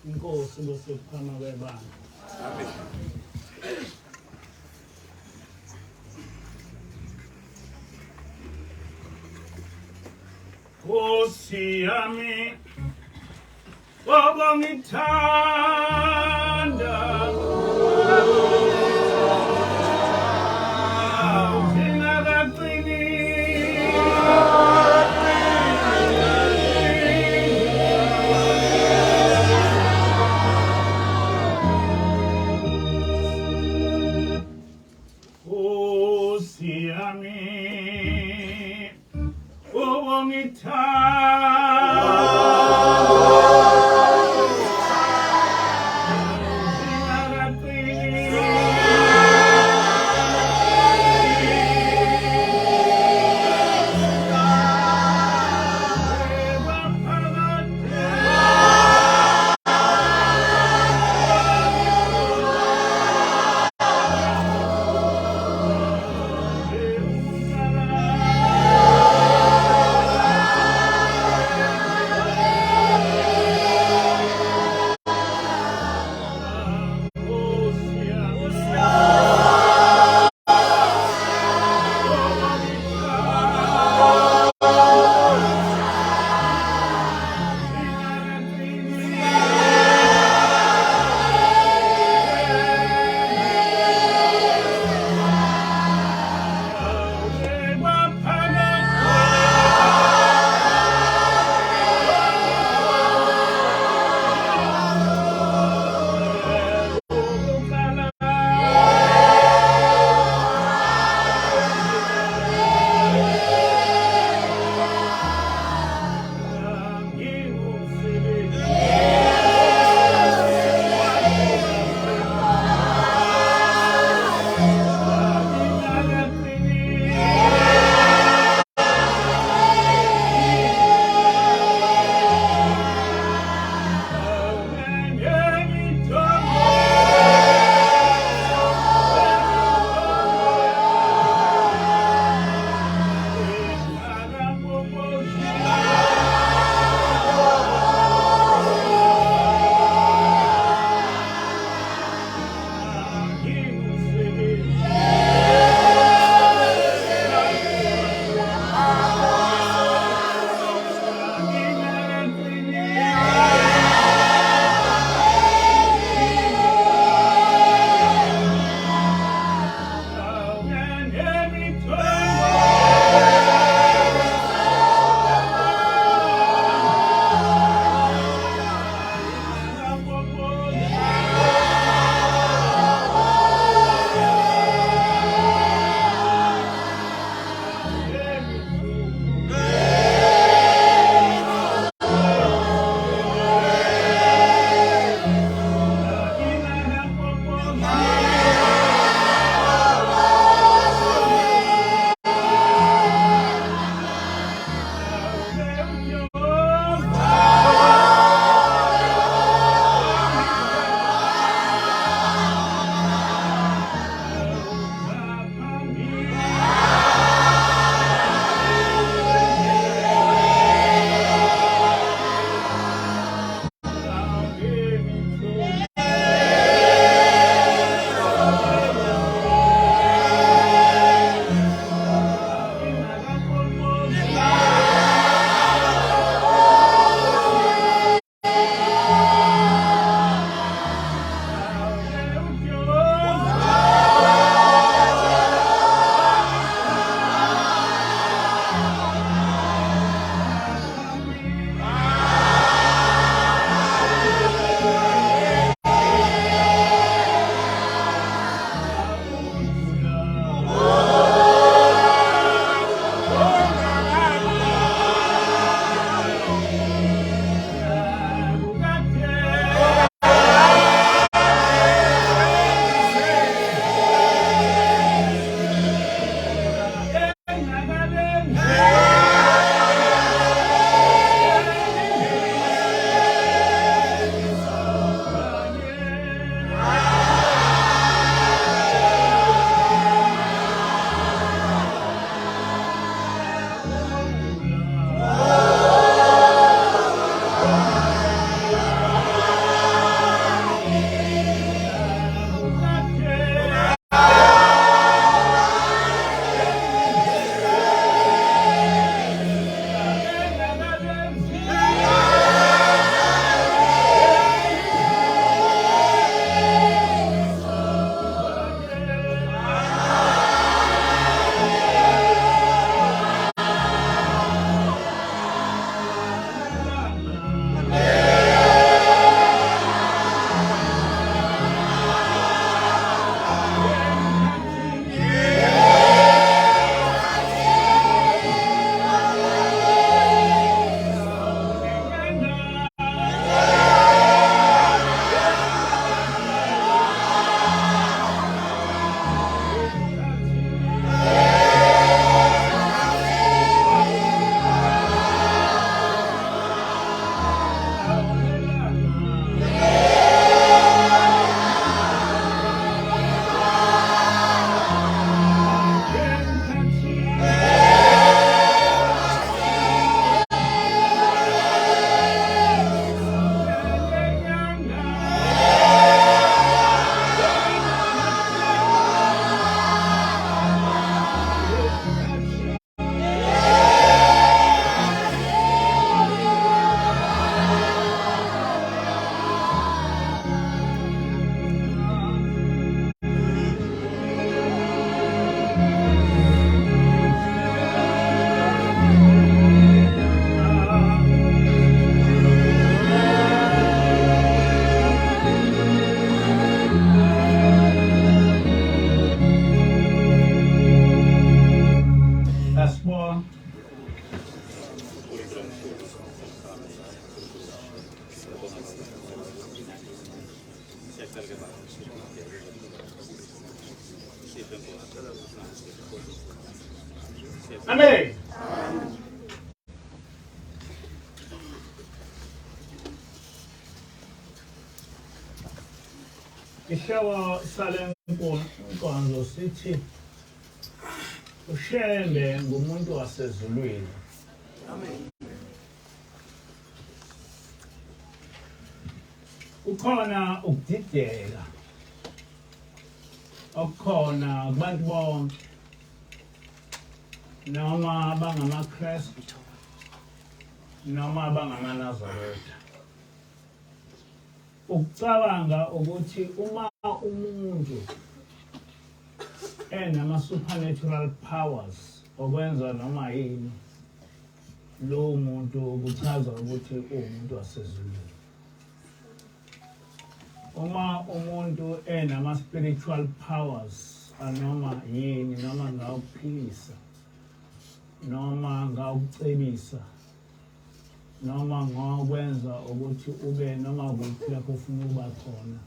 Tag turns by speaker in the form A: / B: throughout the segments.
A: Inkosi bese kuphama kwebandla.
B: Amen.
A: Nkosi yami obongithanda Singakaqini Nkosi yami obongithanda. Amen. Isihloko sale nkonzo sithi uShembe ngumuntu wasezulwini. Amen. Kukhona ukudideka okukhona kubantu bonke noma bangamaKristu noma bangamaNazaretha ukucabanga ukuthi uma umuntu enama supernatural powers okwenza noma yini lowo muntu kuchaza ukuthi uwumuntu wasezulwini. Uma umuntu enama spiritual powers anoma yini noma ngawukuphilisa noma ngawukucebisa noma ngokwenza ukuthi ube noma kuphi lapho ufuna ukuba khona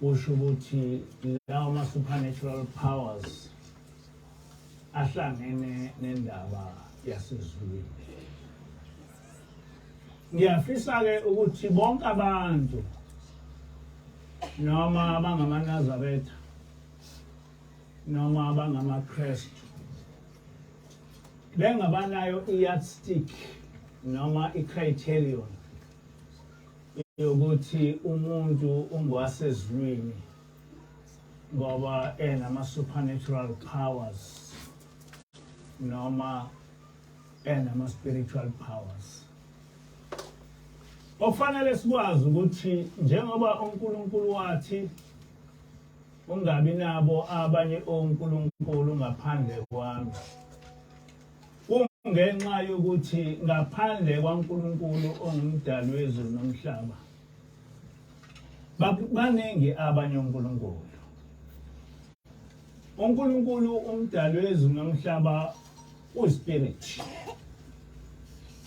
A: kusho ukuthi lawo ma-supernatural powers ahlangene nendaba yasezulwini. Ngiyafisa-ke ukuthi bonke abantu noma bangamaNazaretha noma bangamaKristu bengabanayo i-yardstick noma i-criterion yokuthi umuntu ungowasezulwini ngoba enama supernatural powers noma enama spiritual powers. Okufanele sikwazi ukuthi njengoba uNkulunkulu wathi ungabi nabo abanye onkulunkulu ngaphandle kwami, kungenxa yokuthi ngaphandle kwaNkulunkulu ongumdali wezulu nomhlaba Baningi abanye onkulunkulu. UNkulunkulu umdali wezulu nomhlaba uyispirit.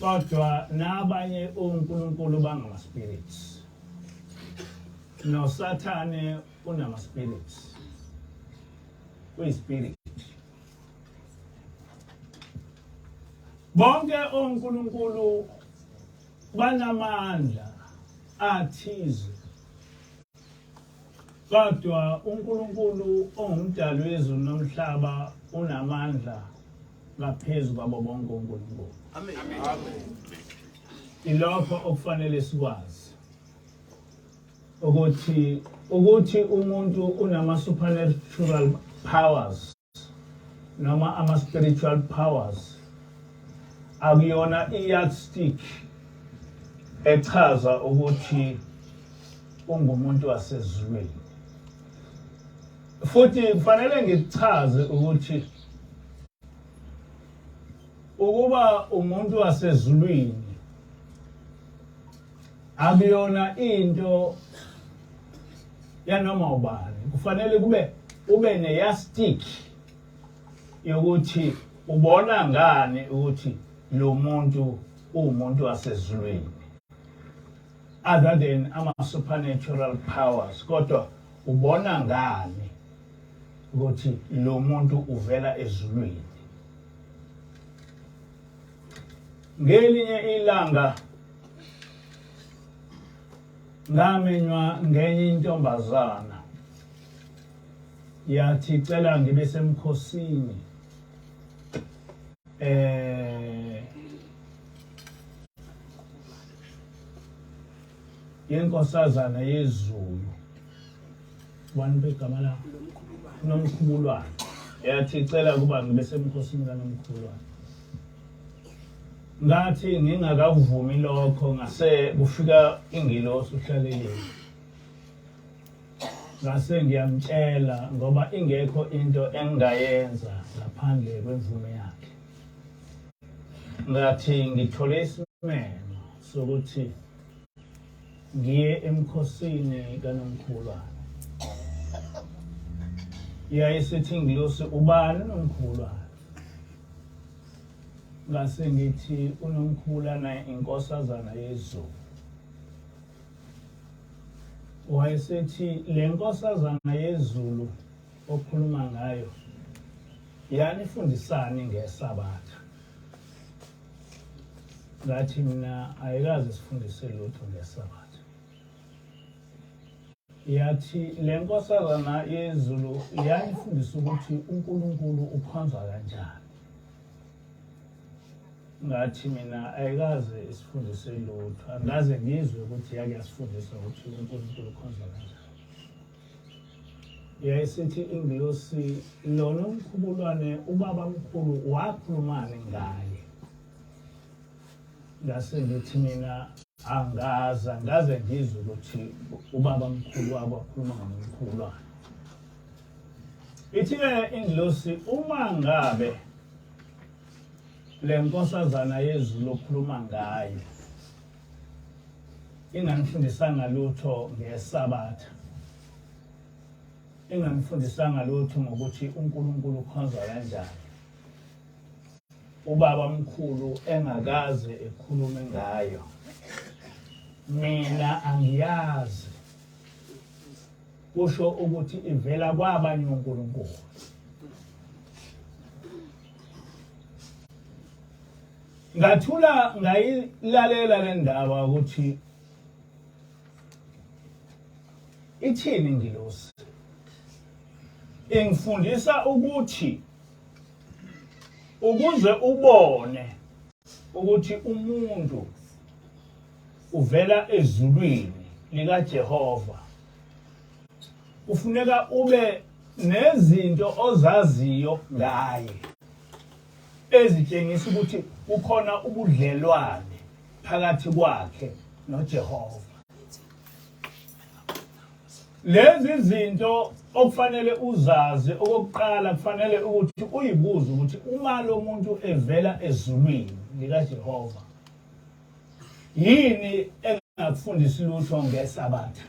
A: Kodwa nabanye onkulunkulu bangama spirits. NoSathane unama spirits. Uyispirit. Bonke onkulunkulu banamandla athize kodwa uNkulunkulu ongumdali wezulu nomhlaba unamandla ngaphezu kwabo bonke onkulunkulu. Amen. Amen. Ilokho okufanele sikwazi ukuthi umuntu unama supernatural powers noma ama-spiritual powers akuyona i-yardstick echaza ukuthi ungumuntu wasezulwini. Futhi kufanele ngikuchaze ukuthi ukuba umuntu wasezulwini akuyona into yanoma ubani. Kufanele kube ube neyastik yokuthi ubona ngani ukuthi lo muntu uwumuntu wasezulwini other than ama supernatural powers, kodwa ubona ngani ukuthi lo muntu uvela ezulwini. Ngelinye ilanga ngamenywa ngenye intombazana yathi cela ngibe semkhosini yenkosazana yezulu ubani begama la Nomkhubulwane yathi cela kuba ngibe semkhosini kaNomkhubulwane. Ngathi ngingakavumi lokho ngase kufika ingilosi uhlaleleni ngase ngiyamtshela ngoba ingekho into engingayenza ngaphandle kwemvume yakhe. Ngathi ngithole isimemo sokuthi ngiye emkhosini kaNomkhulwane. Yayisithi ingilosi ubani uNomkhulwane? Ngase ngithi uNomkhulana inkosazana yezulu. Wayesethi le nkosazana yezulu okhuluma ngayo yanifundisani ngeSabatha? Ngathi mina ayikaze sifundise lutho ngeSabatha. Yathi le nkosazana yezulu yanifundisa ukuthi uNkulunkulu ukhonzwa kanjani. Ngathi mina ayikaze isifundise lutho, angikaze ngizwe ukuthi yake yasifundisa ukuthi uNkulunkulu ukhonzwa kanjani. Yayisithi ingilosi lona umkhubulwane ubaba mkhulu wakhulumani ngaye. Ngase ngithi mina angaze angaze ngizwe ukuthi ubaba mkhulu wabo wakhuluma ngomkhulwane. Ithi-ke ingilosi uma ngabe le nkosazana yezulu okhuluma ngayo inganifundisanga lutho ngeSabatha, inganifundisanga lutho ngokuthi uNkulunkulu ukhonzwa kanjani, ubaba mkhulu engakaze ekhulume ngayo, mina angiyazi, kusho ukuthi ivela kwabanye onkulunkulu. Ngathula ngayilalela le ndaba ukuthi ithini ingilosi. Ingifundisa ukuthi ukuze ubone ukuthi umuntu uvela ezulwini likaJehova kufuneka ube nezinto ozaziyo ngaye ezitshengisa ukuthi kukhona ubudlelwane phakathi kwakhe noJehova. Lezi zinto okufanele uzazi, okokuqala kufanele ukuthi uyibuze ukuthi uma lo muntu evela ezulwini likaJehova, yini engakufundisi lutho ngeSabatha?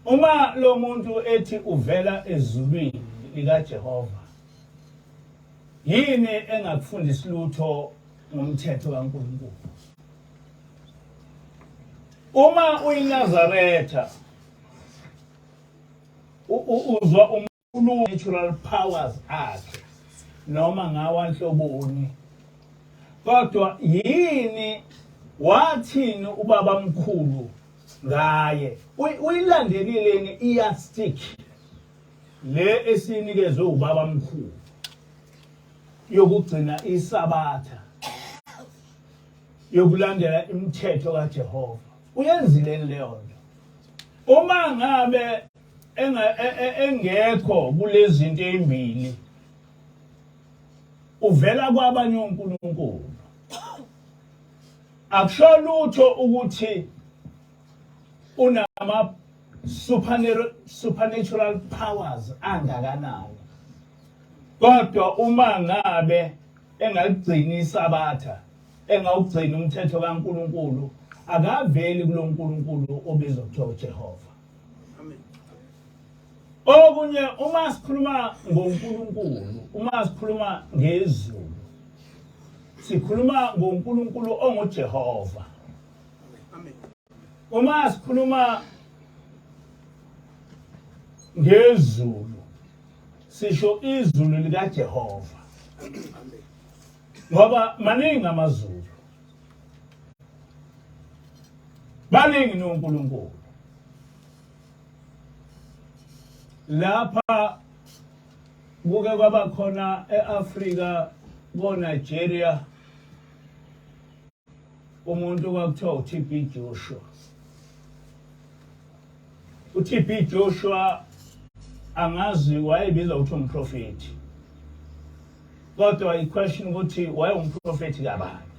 A: Uma lo muntu ethi uvela ezulwini likaJehova, yini engakufundisi lutho ngomthetho kaNkulunkulu? Uma uyiNazaretha uzwa natural powers akhe noma ngawanhloboni, kodwa yini wathini ubaba mkhulu ngaye? Uyilandelile i-yardstick le esinikezwe ubaba mkhulu yokugcina iSabatha, yokulandela imithetho kaJehova? Uyenzile leyo nto? Uma ngabe engekho kulezi zinto ezimbili, uvela kwabanye onkulunkulu. Akusho lutho ukuthi unama supernatural powers angakanani, kodwa uma ngabe engaligcini iSabatha, engawugcini umthetho kaNkulunkulu, akaveli kuloNkulunkulu obizwa kuthiwa uJehova. Okunye, uma sikhuluma ngoNkulunkulu, uma sikhuluma ngezulu, sikhuluma ngoNkulunkulu onguJehova. Uma sikhuluma ngezulu, sisho izulu likaJehova, ngoba maningi amazulu, baningi noNkulunkulu. Lapha kuke kwaba khona e-Afrika, ko-Nigeria, umuntu kwakuthiwa u-TB Joshua. U-TB Joshua angazi wayebizwa ukuthi umprofethi, kodwa i-question ukuthi wayewumprofethi kabani,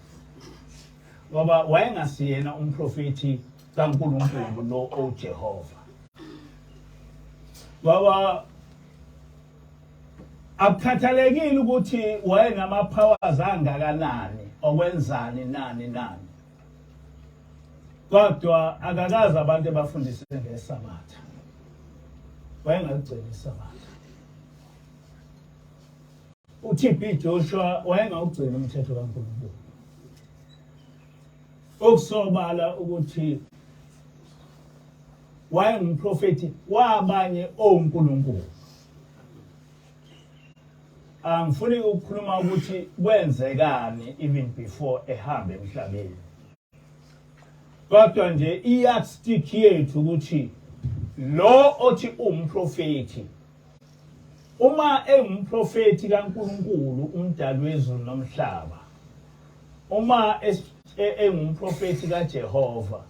A: ngoba wayengasiyena umprofethi kaNkulunkulu lo oJehova. Ngoba akukhathalekile ukuthi wayenama-powers angakanani okwenzani nani nani, kodwa akakaze abantu ebafundise ngeSabatha. Wayengaligcini iSabatha. UTB Joshua wayengawugcini umthetho kaNkulunkulu. Okusobala ukuthi Wayengumprofethi wabanye onkulunkulu. Angifuni ukukhuluma ukuthi kwenzekani even before ehambe emhlabeni. Kodwa nje i-yardstick yethu ukuthi lo othi umprofethi uma engumprofethi kaNkulunkulu umdali wezulu nomhlaba uma engumprofethi kaJehova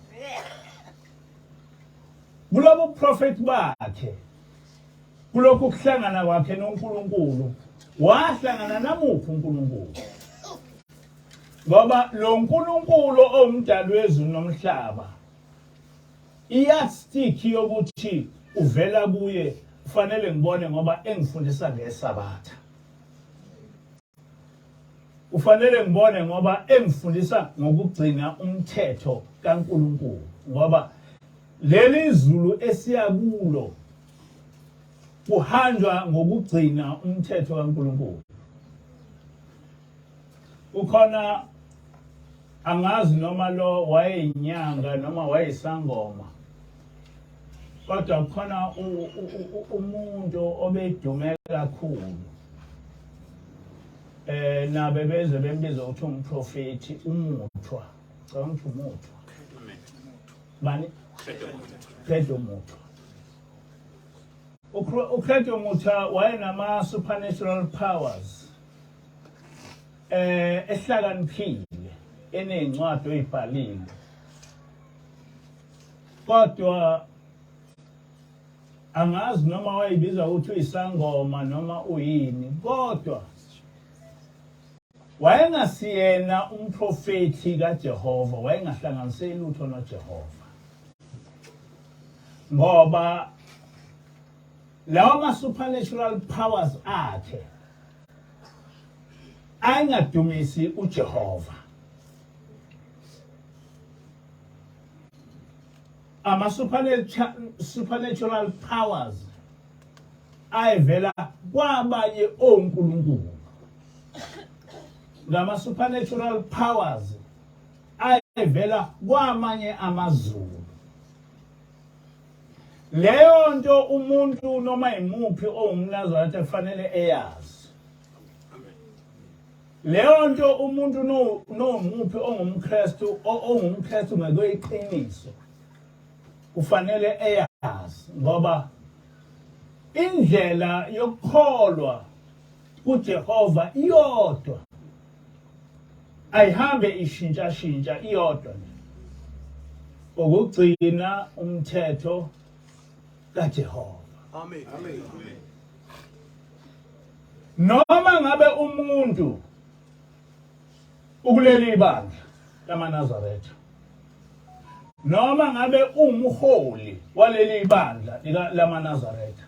A: kulobu buprofethi bakhe kulokhu kuhlangana kwakhe noNkulunkulu wahlangana namuphi uNkulunkulu ngoba lo nkulunkulu owumdali wezulu nomhlaba iyardstick yokuthi uvela kuye kufanele ngibone ngoba engifundisa ngesabatha kufanele ngibone ngoba engifundisa ngokugcina umthetho kaNkulunkulu ngoba leli zulu esiya kulo kuhanjwa ngokugcina umthetho kaNkulunkulu Ukhona angazi noma lo wayeyinyanga noma wayesangoma kodwa khona umuntu obedume kakhulu eh nabe beze bembiza ukuthi umprofeti umuthwa cha ukuthi umuthwa bani Credo Muthwa uCredo Muthwa wayenama supernatural powers eh ehlakaniphile enezincwadi oyibhalile kodwa angazi noma wayibiza ukuthi uyisangoma noma uyini kodwa wayengasiyena umprofethi kaJehova wayengahlanganiseli lutho noJehova ngoba lawa ma supernatural powers akhe ayingadumisi uJehova ama supernatural powers ayevela kwabanye onkulunkulu ngama supernatural powers ayevela kwamanye amazulu leyo nto umuntu noma imuphi owumNazaretha kufanele eyazi leyo nto umuntu nomuphi ongumKristu ongumKristu ngokweqiniso kufanele eyazi ngoba indlela yokukholwa kuJehova iyodwa ayihambe ishintshashintsha iyodwa nje ukugcina umthetho kaJehova amen amen noma ngabe umuntu ukuleli ibandla lamaNazaretha noma ngabe umholi waleli ibandla lamaNazaretha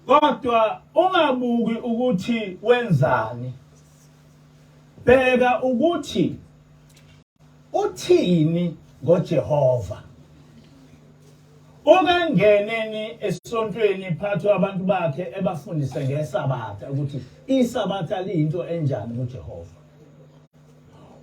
A: kodwa ungabuki ukuthi wenzani bheka ukuthi uthini ngoJehova Ukangeneni esontweni phakathi kwabantu bakhe ebafundise ngesabatha ukuthi isabatha liyinto enjani kuJehova.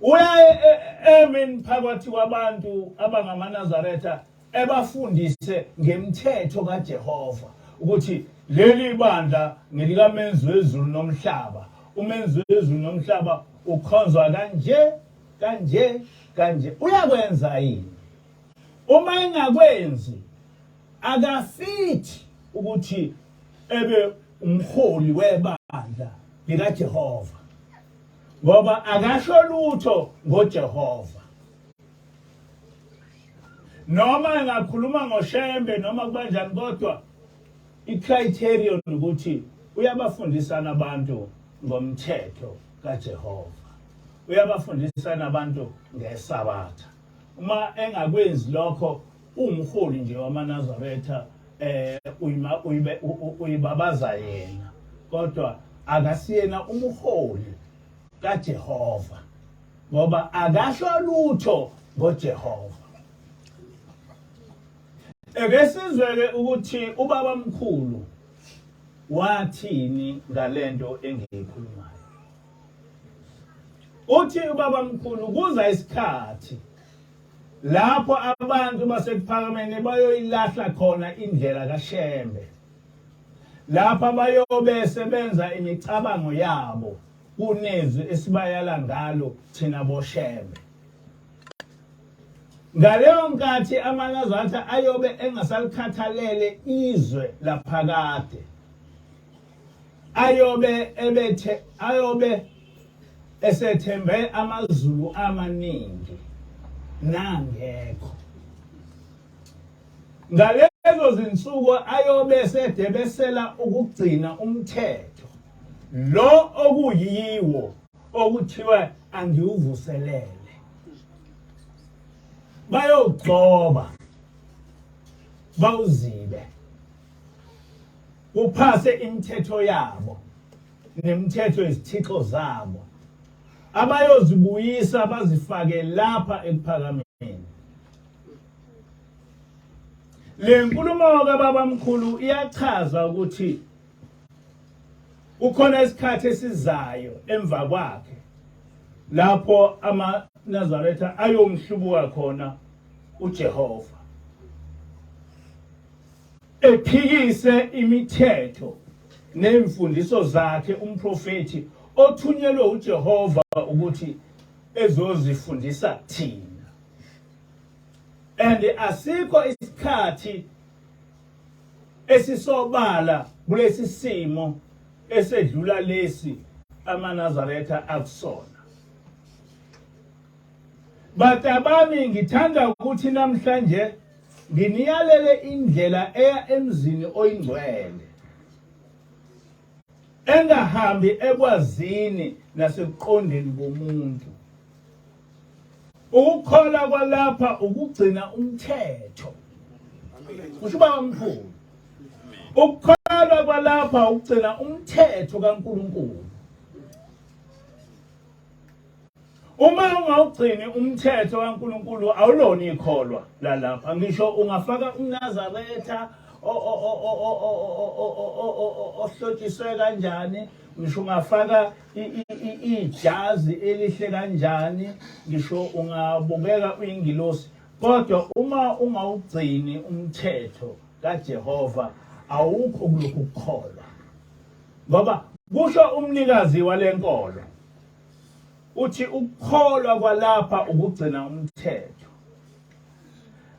A: Uyaye e, emini phakathi kwabantu abangamaNazaretha ebafundise ngemthetho kaJehova ukuthi leli bandla ngelikamenzi wezulu nomhlaba umenzi wezulu nomhlaba ukhonzwa kanje kanje kanje uyakwenza yini uma engakwenzi akafithi ukuthi ebe umholi webandla likaJehova ngoba akasho lutho ngoJehova noma engakhuluma ngoShembe noma kubanjani kodwa icriterion ukuthi uyabafundisana abantu ngomthetho kaJehova uyabafundisana abantu ngesabatha uma engakwenzi lokho uwumholi nje wamaNazaretha eh uyima uyibabaza yena kodwa akasiyena umholi kaJehova ngoba akasho lutho ngoJehova eke sizweke ukuthi ubaba mkhulu wathini ngalento engiyikhulumayo uthi ubaba mkhulu kuza isikhathi Lapho abantu baseKuphakameni bayoyilahla khona indlela kaShembe. Lapha bayobe sebenza imicabango yabo kunezwi esibayala ngalo thina boShembe. Ngaleyo nkathi amaNazaretha ayobe engasalikhathalele izwe laphakade. Ayobe ebethe ayobe esethembe amazulu amaningi nangekho. Ngalezo zinsuku ayobe sedebesela ukugcina umthetho lo okuyiwo okuthiwa angiwuvuselele. Bayogcoba bawuzibe kuphase imithetho yabo nemithetho yezithixo zabo abayozibuyisa bazifake lapha ekuphakameni. Le nkulumo kababamkhulu iyachaza ukuthi kukhona isikhathi esizayo emva kwakhe lapho amaNazaretha ayomhlubuka khona uJehova ephikise imithetho nemfundiso zakhe umprofethi othunyelwe uJehova ukuthi ezozifundisa thina. And asikho isikhathi esisobala kulesi simo esedlula lesi amaNazaretha akusona. Batabami, ngithanda ukuthi namhlanje nginiyalele indlela eya emzini oyingcwele engahambi ekwazini nasekuqondeni komuntu. Ukukholwa kwalapha ukugcina umthetho. Kusho ubaba mkhulu. Ukukholwa kwalapha ukugcina umthetho kaNkulunkulu. Uma ungawugcini umthetho kaNkulunkulu awulona ikholwa lalapha. Ngisho ungafaka umNazaretha ohlotshiswe kanjani, ngisho ungafaka ijazi elihle kanjani, ngisho ungabukeka uyingilosi, kodwa uma ungawugcini umthetho kaJehova awukho kulokhu kukholwa, ngoba kusho umnikazi walenkolo uthi ukukholwa kwalapha ukugcina umthetho.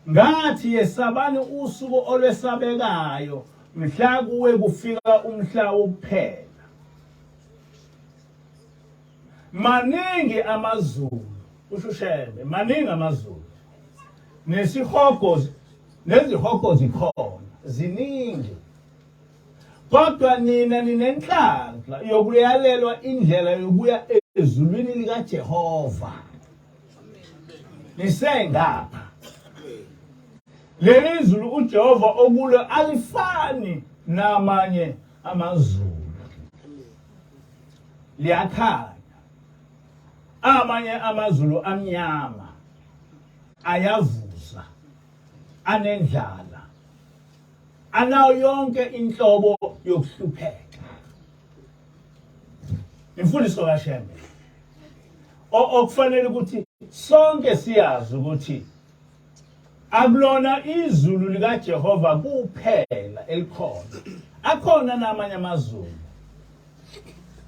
A: Ngathi yesabani usuku olwesabekayo mhla kuwe kufika umhla wokuphela. Maningi amazulu, usho uShembe, maningi amazulu. Nesihogo nezihogo zikhona, ziningi. Kodwa nina ninenhlanhla yokuyalelwa indlela yokuya ezulwini likaJehova. Nisengapha. Leli zulu uJehova okulo alifani namanye amazulu. Liyakhanya. Amanye amazulu amnyama ayavuza anendlala anayo yonke inhlobo yokuhlupheka. Imfundiso kaShembe okufanele ukuthi sonke siyazi ukuthi akulona izulu likaJehova kuphela elikhona, akhona namanye amazulu.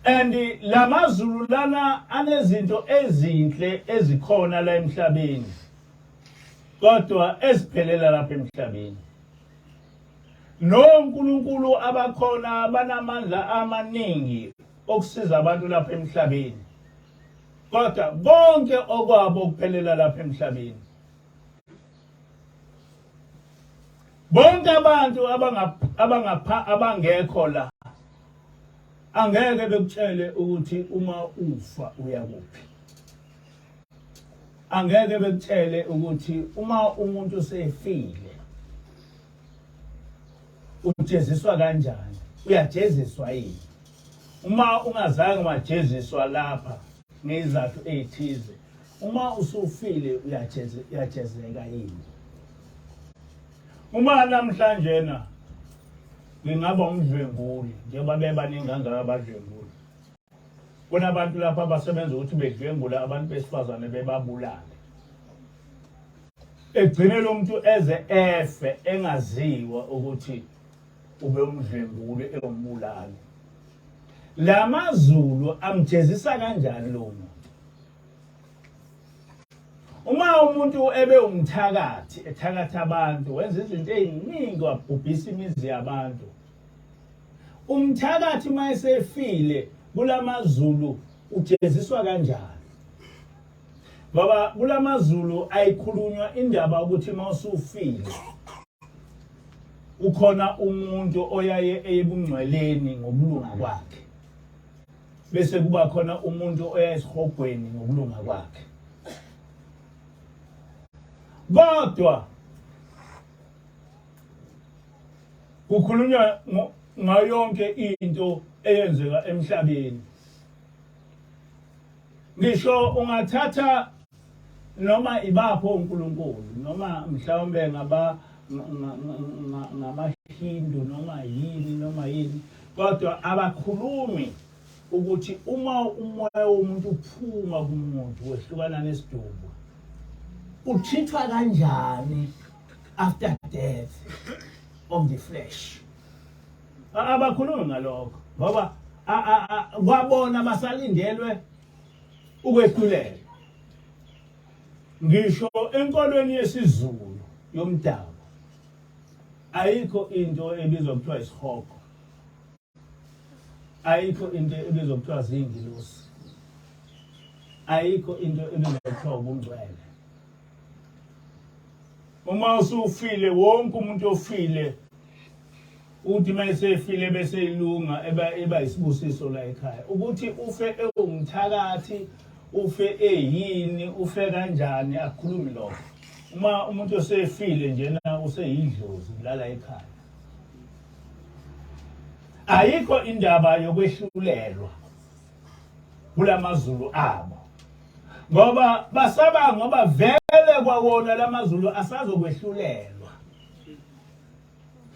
A: And lamazulu lana anezinto ezinhle ezikhona la emhlabeni, kodwa eziphelela lapha emhlabeni. NoNkulunkulu abakhona banamandla amaningi okusiza abantu lapha emhlabeni, kodwa konke okwabo kuphelela lapha emhlabeni. Bonke abantu abangapha abangekho la angeke bekutshele ukuthi uma ufa uya kuphi. Angeke bekutshele ukuthi uma umuntu sefile ujeziswa kanjani, uyajeziswa yini. Uma ungazange wajeziswa lapha ngezizathu ezithize, uma usufile uyajezeka yini. Uma namhlanje na ngingaba umdlwenguli njengoba bebaningi kangaka abadlwenguli, kunabantu lapha abasebenza ukuthi bedlwengula abantu besifazane bebabulale. Egcine lo muntu eze efe engaziwa ukuthi ube umdlwenguli ewumbulali. Lamazulu amjezisa kanjani lo muntu? Uma umuntu ebe umthakathi ethakatha abantu wenza izinto eziningi wabhubhisa imizi yabantu. Umthakathi uma esefile kulamazulu ujeziswa kanjani? Ngoba kulamazulu ayikhulunywa indaba ukuthi uma usufile ukhona umuntu oyaye eyebungcweleni ngokulunga kwakhe bese kuba khona umuntu oya esihogweni ngokulunga kwakhe kodwa kukhulunywa ngayo yonke into eyenzeka emhlabeni ngisho ungathatha noma ibapho uNkulunkulu noma mhlawumbe ngaba ngamaHindu noma yini noma yini kodwa abakhulumi ukuthi uma umoya womuntu uphuma kumuntu wehlukana nesidumbu uthithwa kanjani after death of the flesh. Abakhulumi ngalokho ngoba kwabona basalindelwe ukwehlulela. Ngisho enkolweni yesiZulu yomdabu ayikho into ebizwa kuthiwa isihogo, ayikho into ebizwa kuthiwa zingilosi, ayikho into ebizwa kuthiwa ubungcwele. Uma usufile wonke umuntu ofile uthi uma esefile bese ilunga eba eba isibusiso la ekhaya ukuthi ufe ewumthakathi ufe eyini ufe kanjani akukhulumi lokho. Uma umuntu osefile njena useyidlozi lala ekhaya. Ayikho indaba yokwehlulelwa kulamazulu abo ngoba basaba ngoba vele kwawona lamazulu asazokwehlulelwa.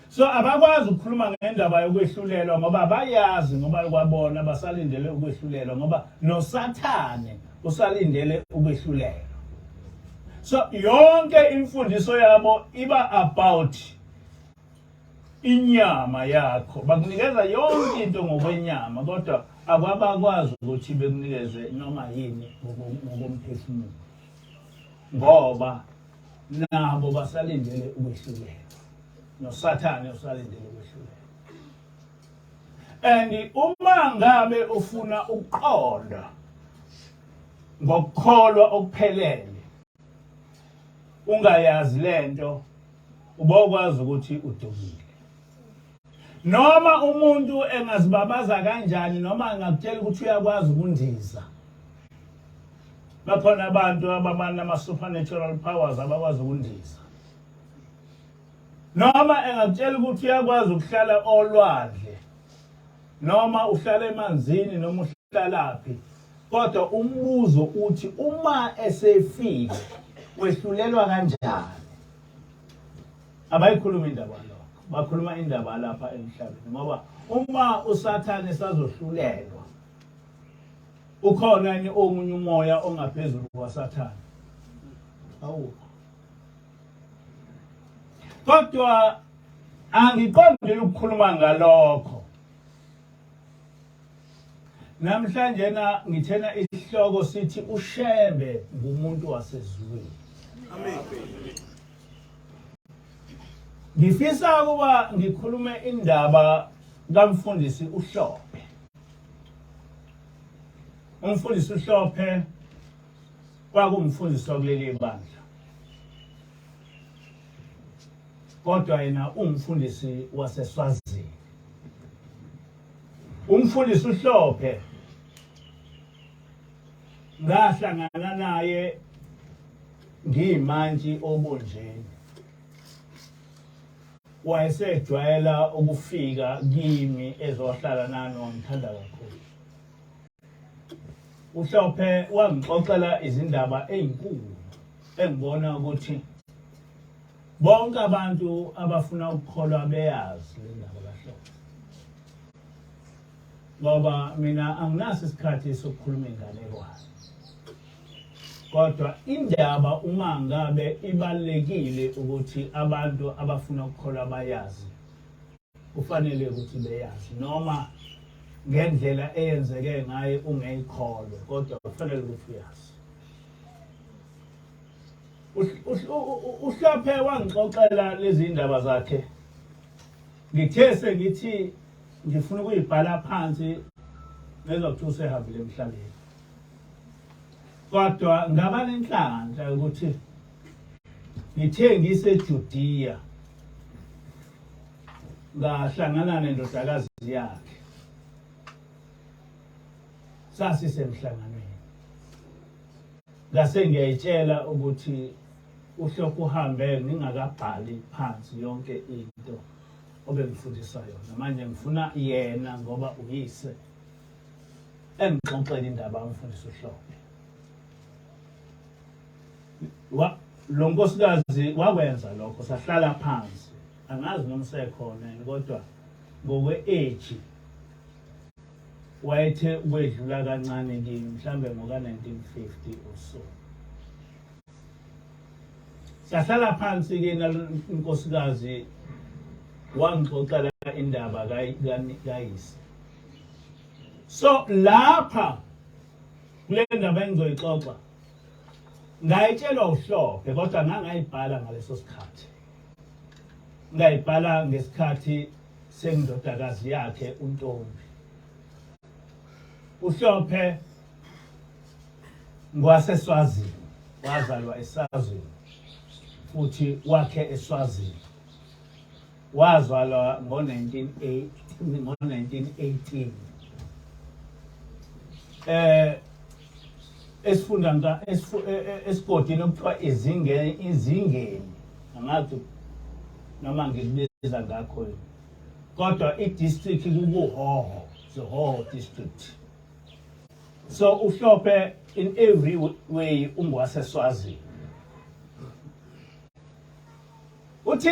A: So abakwazi ukukhuluma ngendaba yokwehlulelwa ngoba bayazi ngoba kwabona basalindele ukwehlulelwa ngoba noSathane usalindele ukwehlulelwa. So yonke imfundiso yabo iba about inyama yakho, bakunikeza yonke into ngokwenyama kodwa akwabakwazi ukuthi bekunikeze noma yini ngokomphefumulo ngoba nabo basalindele ukwehlulelwa noSathane usalindele ukwehlulelwa. And uma ngabe ufuna ukuqonda ngokukholwa okuphelele ungayazi lento ubokwazi ukuthi udukile. Noma umuntu engazibabaza kanjani noma engakutshela ukuthi uyakwazi ukundiza, bakhona abantu abanama supernatural powers abakwazi ukundiza. Noma engakutshela ukuthi uyakwazi ukuhlala olwandle noma uhlala emanzini noma uhlalaphi, kodwa umbuzo uthi uma esefile wehlulelwa kanjani? Abayikhuluma indaba lokho, bakhuluma indaba lapha emhlabeni ngoba uma uSathane esazohlulelwa ukhona yini omunye umoya ongaphezulu kwaSathane? Awukho. Kodwa angiqondile ukukhuluma ngalokho namhlanje. Na ngithena isihloko sithi uShembe ngumuntu wasezulwini. Amen. Ngifisa ukuba ngikhulume indaba kamfundisi uHlophe. Umfundisi uHlophe kwakuwumfundisi wakuleli bandla, kodwa yena uwumfundisi waseSwazini. Umfundisi uHlophe ngahlangana naye ngiyimantshi obonjeni, wayesejwayela ukufika kimi ezohlala nami, wangithanda kakhulu. UHlophe wangixoxela izindaba ezinkulu engibona ukuthi bonke abantu abafuna ukukholwa beyazi le ndaba kaHlophe, ngoba mina anginaso isikhathi sokukhuluma inganekwane. Kodwa indaba uma ngabe ibalulekile ukuthi abantu abafuna ukukholwa bayazi, kufanele ukuthi beyazi noma ngendlela eyenzeke ngayo ungeyikholwe, kodwa kufanele ukuthi uyazi. Uhlophe wangixoxela lezi ndaba zakhe, ngithe sengithi ngifuna ukuyibhala phansi ngezwa kuthiwa usehambile emhlabeni, kodwa ngaba nenhlanhla ukuthi ngithe ngiseJudiya ngahlangana nendodakazi yakhe, sasisemhlanganweni, ngase ngiyayitshela ukuthi uhlokhu uhambe ngingakabhali phansi yonke into obengifundisa yona, manje ngifuna yena ngoba uyise engixoxele indaba amfundisa uHlophe. Wa lo nkosikazi wakwenza lokho, sahlala phansi, angazi noma usekhona yini, kodwa ngokwe-age wayethe ukwedlula kancane kimi, mhlambe ngoka-1950 or so. Sahlala phansi ke nalonkosikazi, wangixoxela indaba kayise. So lapha kule ndaba engizoyixoxa ngayitshelwa uHlophe, kodwa ngangayibhala ngaleso sikhathi, ngayibhala ngesikhathi sendodakazi yakhe uNtombi. UHlophe ngwaseSwazini, wazalwa eSwazini futhi wakhe eSwazini, wazalwa ngo-1918 esifunda nga esigodini okuthiwa izingeni, angazi noma ngikubiza ngakho, kodwa i-district kukuHhohho, Zihoho district. So uHlophe in every way ungwaseSwazini. Uthe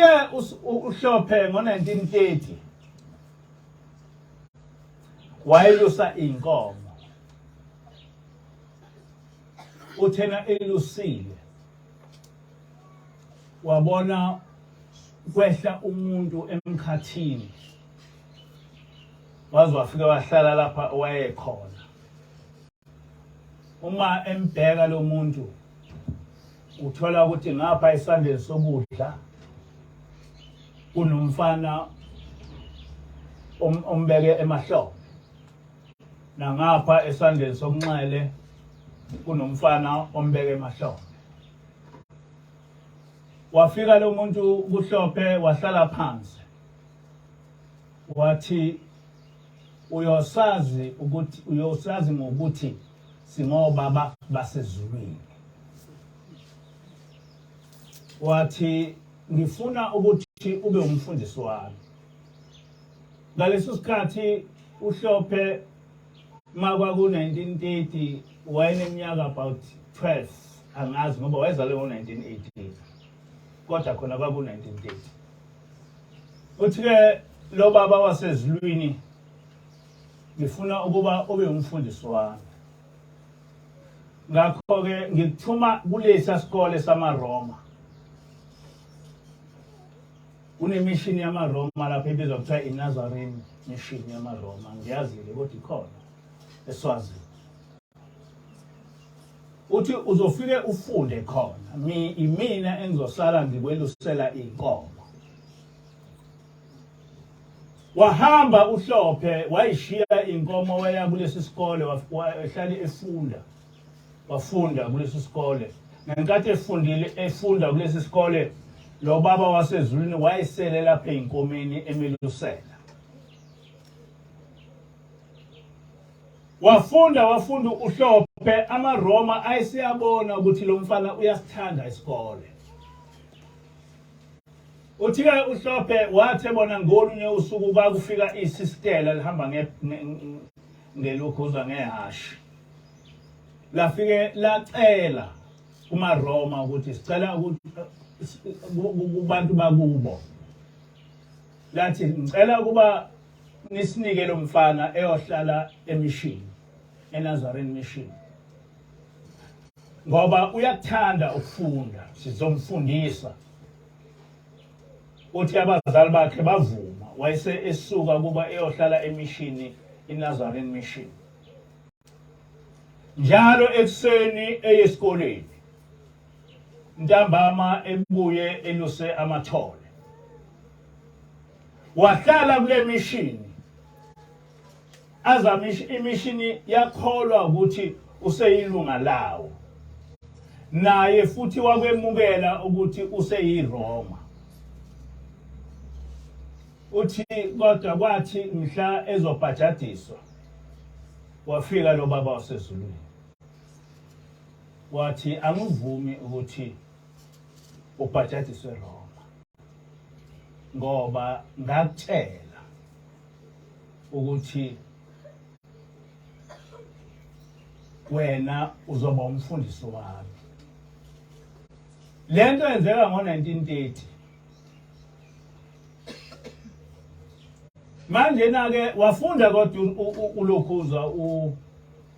A: uHlophe ngo-1930 wayelusa inkomo, uthena elusile wabona kwehla umuntu emkhathini, waze wafika wahlala lapha owayekhona. Uma embheka lo muntu uthola ukuthi ngapha esandleni sokudla kunomfana ombeke emahlombe, nangapha esandleni sokunxele kunomfana ombeke emahlombe. Wafika lo muntu kuHlophe wahlala phansi, wathi uyosazi ukuthi uyosazi ngokuthi singobaba basezulwini. Wathi ngifuna ukuthi ube umfundisi wami. Ngaleso sikhathi uHlophe makwaku 1930 wayeneminyaka about 12, angazi ngoba wayezalwe ngo-1918 kodwa khona kwaku-1930. Uthi-ke lo baba wasezulwini, ngifuna ukuba ube umfundisi wami, ngakho-ke ngikuthuma kulesa sikole samaRoma. Kunemishini yamaRoma lapho ebizwa kuthiwa iNazarene Mission yamaRoma, ngiyazi-ke kodwa ikhona eSwazini. Uthi uzofike ufunde khona, mi imina engizosala ngikwelusela inkomo. Wahamba uHlophe wayishiya inkomo waya kulesi sikole, wahlala efunda, wafunda kulesi sikole. Ngenkathi efundile efunda kulesi sikole, lo baba wasezulwini wayesele lapha ey'nkomeni emelusela. Wafunda wafunda uHlophe, amaRoma ayeseyabona ukuthi lo mfana uyasithanda isikole. Uthi-ke uHlophe wathi ebona ngolunye usuku kwakufika isistela lihamba ngelokhuza ngehhashi, lafike lacela kumaRoma ukuthi sicela kubantu bakubo, lathi ngicela ukuba nisinike lo mfana eyohlala emishini, eNazarene Mission. Ngoba uyakuthanda ukufunda, sizomfundisa. Uthi abazali bakhe bavuma, wayese esuka kuba eyohlala emishini iNazarene Mission. Njalo ekuseni eye esikoleni, ntambama ebuye eluse amathole. Wahlala kule mishini azama imishini yakholwa ukuthi useyilunga lawo naye futhi wakwemukela ukuthi useyiRoma. Uthi kodwa kwathi mhla ezobhajadiswa wafika lo baba wasezulwini wathi angivumi ukuthi ubhajadiswe Roma ngoba ngakutshela ukuthi wena uzoba umfundisi wami. Lento yenzeka ngo-1930. Manje na-ke wafunda kodwa ulokhuza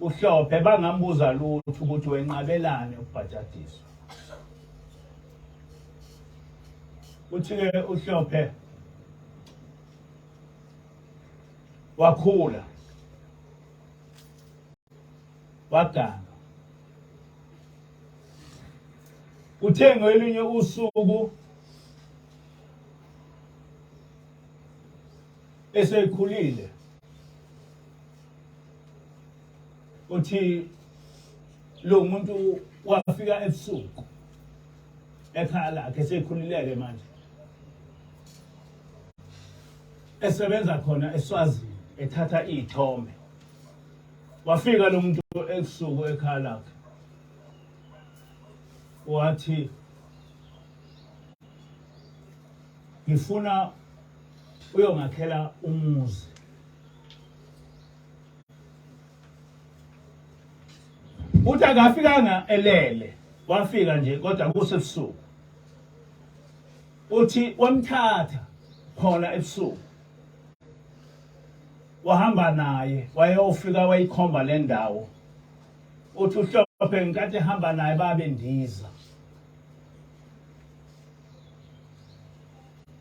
A: uHlophe bangambuza lutho ukuthi wenqabelane ukubhajadiswa. Uthi-ke uHlophe wakhula waganga. Uthe ngelinye usuku esekhulile uthi lo muntu wafika ebusuku ekhaya lakhe esekhulileke manje esebenza khona eSwazini ethatha iy'thombe. Wafika lo muntu ebusuku ekhaya lakhe wathi ngifuna uyongakhela umuzi. Uthi akafikanga elele, wafika nje kodwa kusebusuku. Uthi wamthatha khona ebusuku wahamba naye wayofika wayikhomba le ndawo. Uthi uHlophe ngenkathi ehamba naye babe ndiza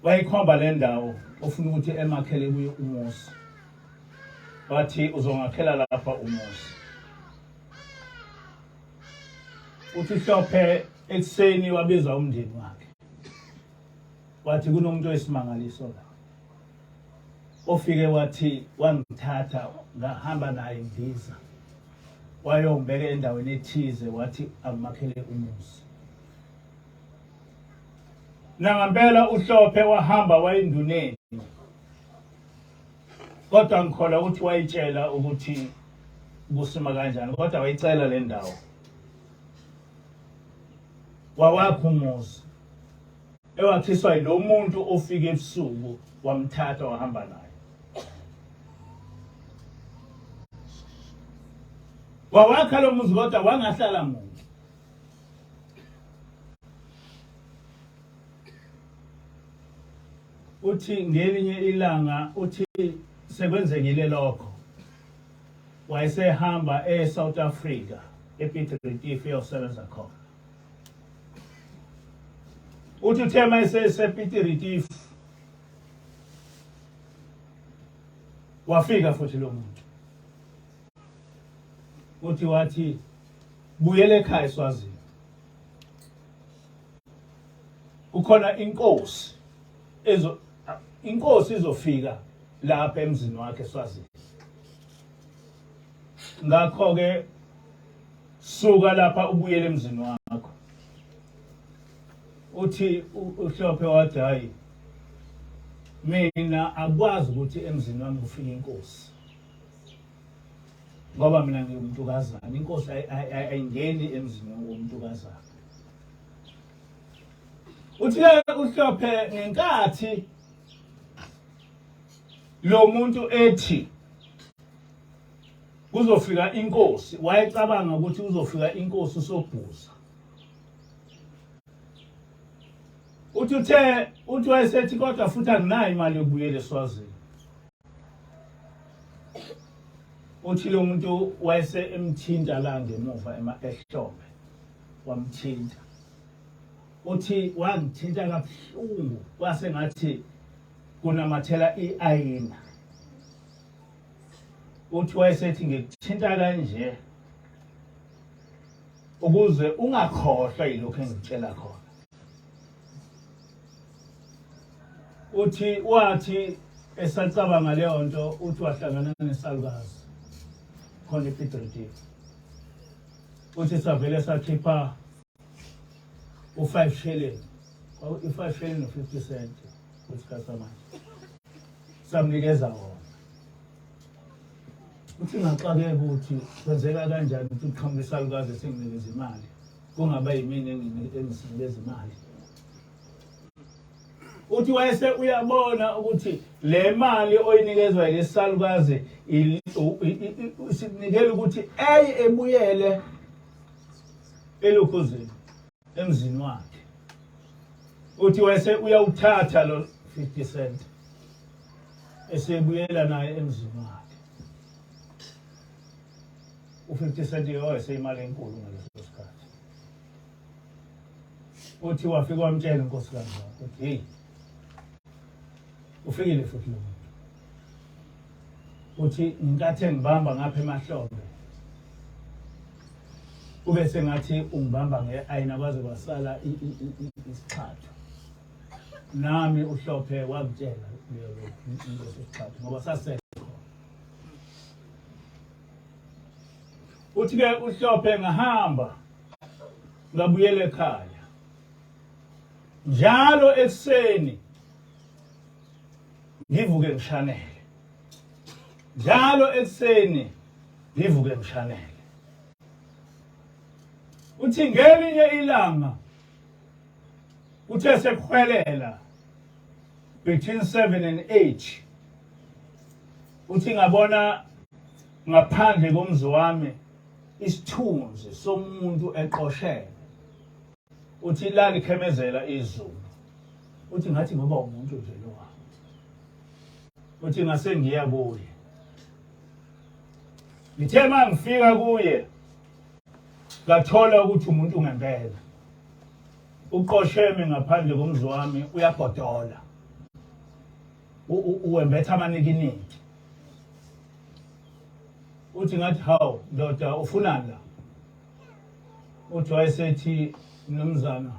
A: wayikhomba le ndawo ofuna ukuthi emakhele kuyo umuzi, wathi uzongakhela lapha umuzi. Uthi Hlophe ekuseni wabiza umndeni wakhe wathi kunomuntu oyisimangaliso la ofike wathi wangithatha ngahamba naye ngiza wayongibeka endaweni ethize wathi angimakhele umuzi. Nangampela uHlophe wahamba wayinduneni, kodwa ngikholwa ukuthi wayitshela ukuthi kusima kanjani, kodwa wayicela le ndawo wawakha umuzi ewakhiswa yilo muntu ofike ebusuku wamthatha wahamba naye. Wawakha lo muzi kodwa wangahlala muntu. Uthi ngelinye ilanga uthi sekwenzekile lokho wayesehamba e-South Africa ePiet Retief eyosebenza khona. Uthi uthe uma esesePiet Retief wafika futhi lo muntu, uthi wathi buyela ekhaya eSwazini, kukhona inkosi ezo inkosi izofika lapha emzini wakhe eSwazini, ngakho ke suka lapha ubuyele emzini wakho. Uthi uHlophe wathi hayi mina akwazi ukuthi emzini wami kufike inkosi ngoba mina ngiwumntukazana, inkosi ayingeni emzini womntukazana. Uthi-ke uHlophe ngenkathi lo muntu ethi kuzofika inkosi, wayecabanga ukuthi kuzofika inkosi uSobhuza. Uthi uthe uthi wayesethi kodwa futhi anginayo imali yokubuyela eSwazini. Uthi lo muntu wayese emthinta la ngemuva ema ehlombe. Wamthinta. Uthi wangithinta kabuhlungu kwase ngathi kunamathela i-ayina. Uthi wayesethi ngikuthinta kanje ukuze ungakhohlwa yilokhu engikutshela khona. Uthi wathi esacabanga leyo nto uthi wahlangana nesalukazi khona ePiet Retief. Uthi savele sakhipha u-5 shilling, i-5 shilling no-50 cent kwesikhathi samanje, samnikeza wona. Uthi ngaxakeka ukuthi kwenzeka kanjani ukuthi uqhamuke isalukazi singinikeza imali, kungaba yimina engisinikeza imali. Uthi wayese uyabona ukuthi le mali oyinikezwa yilesalukazi isikunikela ukuthi eye ebuyele elokhuzeni emzini wakhe. Uthi wayese uyawuthatha lo 50 cent esebuyela naye emzini wakhe. U-50 cent wayeseyimali enkulu ngaleso sikhathi. Uthi wafika wamtshela unkosikazi wakhe ukuthi hey, ufikile futhi lo muntu. Uthi ngenkathi engibamba ngapha emahlombe kube sengathi ungibamba nge-ayina kwaze kwasala isixhatho. Nami uHlophe wangitshela leyo leso sixhatho ngoba sasekho. Uthi-ke uHlophe ngahamba ngabuyela ekhaya njalo ekuseni ngivuke ngishanele, njalo ekuseni ngivuke ngishanele. Uthi ngelinye ilanga uthe sekuhwelela between 7 and 8, uthi ngabona ngaphandle komzi wami isithunzi somuntu eqoshele. Uthi lalikhemezela izulu. Uthi ngathi ngoba umuntu nje lo. Uthi ngase ngiya kuye. Ngithe mangifika kuye ngathola ukuthi umuntu ngempela uqosheme ngaphandle komzi wami, uyagodola, uwembetha amanikiniki. Uthi ngathi hawu ndoda, ufunani la? Uthi wayesethi mnumzana,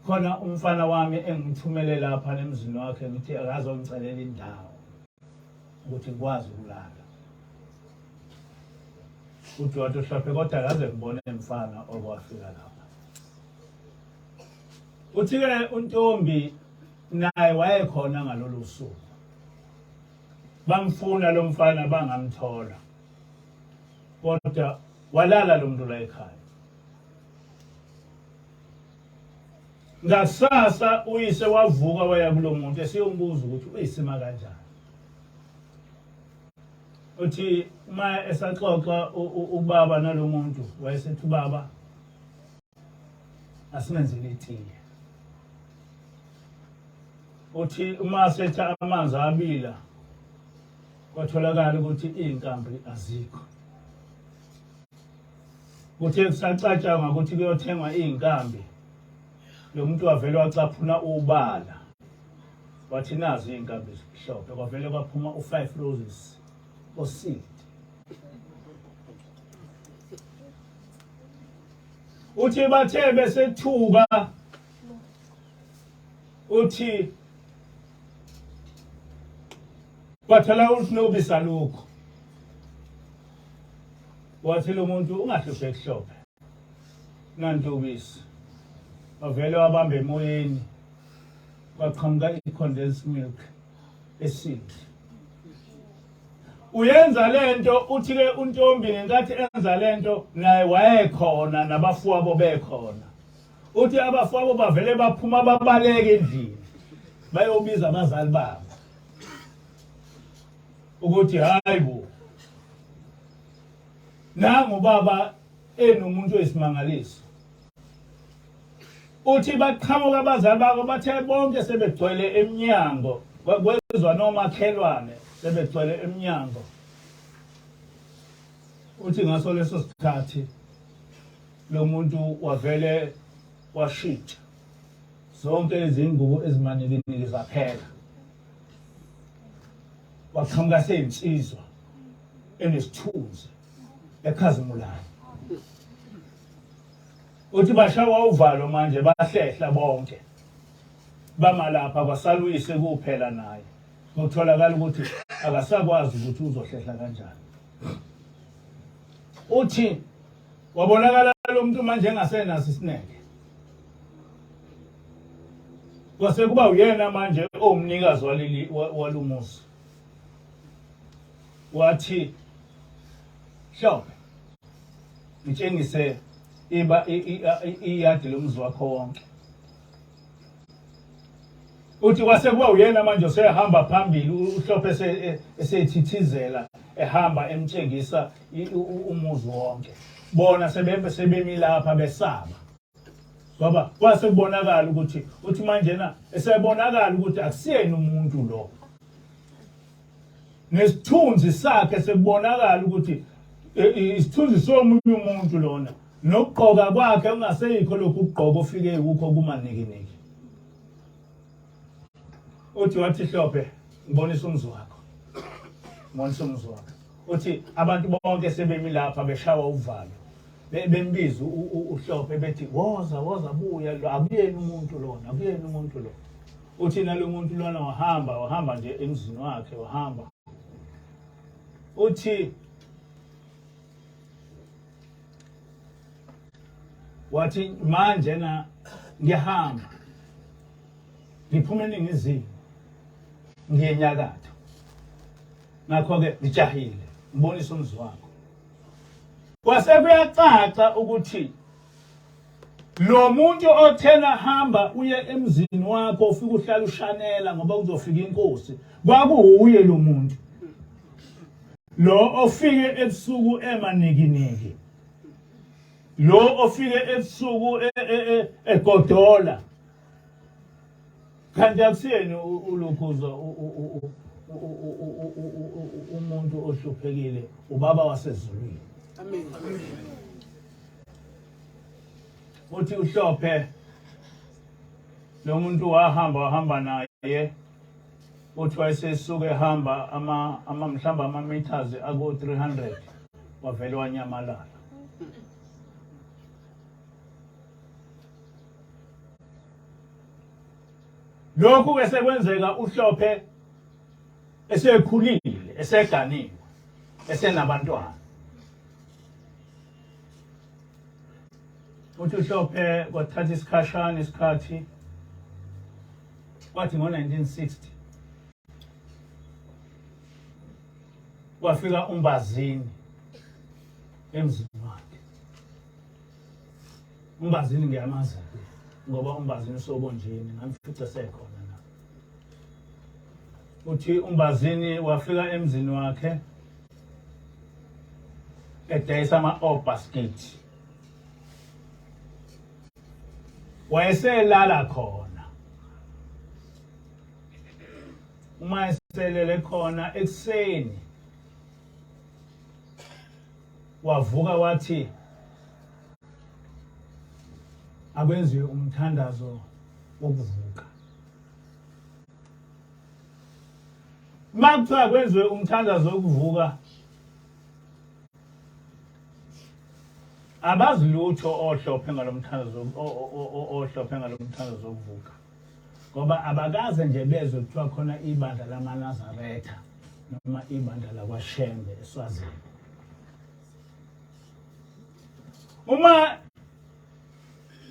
A: khona umfana wami engimthumele lapha nemzini wakhe, ngithi akazongicelela indawo ukuthi ngikwazi ukulala. Uthi wathi uHlophe kodwa akaze ngibone mfana okwafika lapha. Uthi-ke uNtombi naye wayekhona ngalolu suku, bamfuna lo mfana bangamthola, kodwa walala lo muntu la ekhaya. Ngakusasa uyise wavuka waya kulo muntu esiyombuza ukuthi uyisima kanjani. Uthi uma esaxoxa ubaba nalo muntu, wayesethi ubaba asimenzele itiye. Uthi uma setha amanzi abila, kwatholakala ukuthi iy'nkambi azikho. Kuthe kusacatshangwa ukuthi kuyothengwa iy'nkambi, lo muntu wavele wacaphuna ubala, wathi nazi iy'nkambi zimhlophe. Kwavele kwaphuma u-5 roses oseed. Uthi bathe besethuka, uthi kwathola ukuthi nobisa lokho. Wathi lo muntu ungahlupheki Hlophe, nanti ubisi. Wavele wabamba emoyeni, kwaqhamuka i-condensed milk esindi. Uyenza lento. Uthi ke uNtombi ngenkathi enza lento naye wayekhona nabafowabo bekhona. Uthi abafowabo bavele baphuma babaleka endlini bayobiza abazali babo ukuthi hayi bo, nangu baba enomuntu oyisimangaliso. Uthi baqhamuka abazali bakho, bathe bonke sebegcwele emnyango, kwezwa nomakhelwane sebegcwele emnyango. Uthi ngaso leso sikhathi Lo muntu wavele washintsha zonke izingubo ezimanikiniki zaphela, waqhamuka seyinsizwa enesithunzi ekhazimulayo. Uthi bashawa uvalo manje, bahlehla bonke bama lapha, kwasala uyise kuphela naye. Kutholakala ukuthi akasakwazi ukuthi uzohlehla kanjani. Uthi wabonakala lo muntu manje engasenaso isineke, kwase kuba uyena manje owumnikazi waleli walumuzi. Wathi, Hlophe, ngitshengise iba iyadi lomzi wakho wonke. Uthi kwase kuba uyena manje osehamba phambili, uHlophe esethithizela ehamba emtshengisa umuzi wonke. Bona sebembe sebemi lapha besaba, ngoba kwase kubonakala ukuthi, uthi manje na esebonakala ukuthi akusiyena umuntu lo, nesithunzi sakhe sekubonakala ukuthi isithunzi somunye umuntu lona, nokugqoka kwakhe kungaseyikho lokhu kugqoka ofike kukho kumanikiniki. Uthi wathi, Hlophe, ngibonisa umuzi wakho, ngibonisa umuzi wakho. Uthi abantu bonke sebemi lapha beshawa uvalo, bembiza uHlophe bethi, woza, woza, buya lo, akuyena umuntu lona, akuyena umuntu lo. Uthi nalo muntu lona wahamba, wahamba nje emzini wakhe, wahamba. Uthi wathi, manje na ngiyahamba, ngiphuma eningizimu ngiye enyakatho, ngakho-ke ngijahile, ngibonise umzi wakho. Kwase kuyacaca ukuthi lo muntu othena hamba uye emzini wakho ufike uhlala ushanela ngoba kuzofika inkosi, kwakuwuye lo muntu lo ofike ebusuku emanikiniki, lo ofike ebusuku egodola. Kanti akusiyena ulokhuza umuntu ohluphekile, ubaba wasezulwini.
B: Amen.
A: Uthi uHlophe lo muntu wahamba, wahamba naye. Uthi wayesesuke ehamba ama ama mhlawumbe ama meters ako 300, wavele wanyamalala. Lokhu ke sekwenzeka uHlophe esekhulile, eseganiwe, esenabantwana. Uthi uHlophe kwathatha isikhashana isikhathi, kwathi ngo-1960 kwafika uMbazini emzini wakhe. UMbazini ngiyamazi ngoba uMbazini usobonjeni, ngamfica sekhona la. Uthi uMbazini wafika emzini wakhe edayisa ama-o basket, wayeselala khona. Uma eselele khona ekuseni wavuka wathi akwenziwe umthandazo wokuvuka. Uma kuthiwa kwenziwe umthandazo wokuvuka, abazi lutho oHlophe ngalomthandazo, oHlophe ngalomthandazo wokuvuka, ngoba abakaze nje bezwe kuthiwa khona ibandla lamaNazaretha noma ibandla lakwaShembe eSwazini. Uma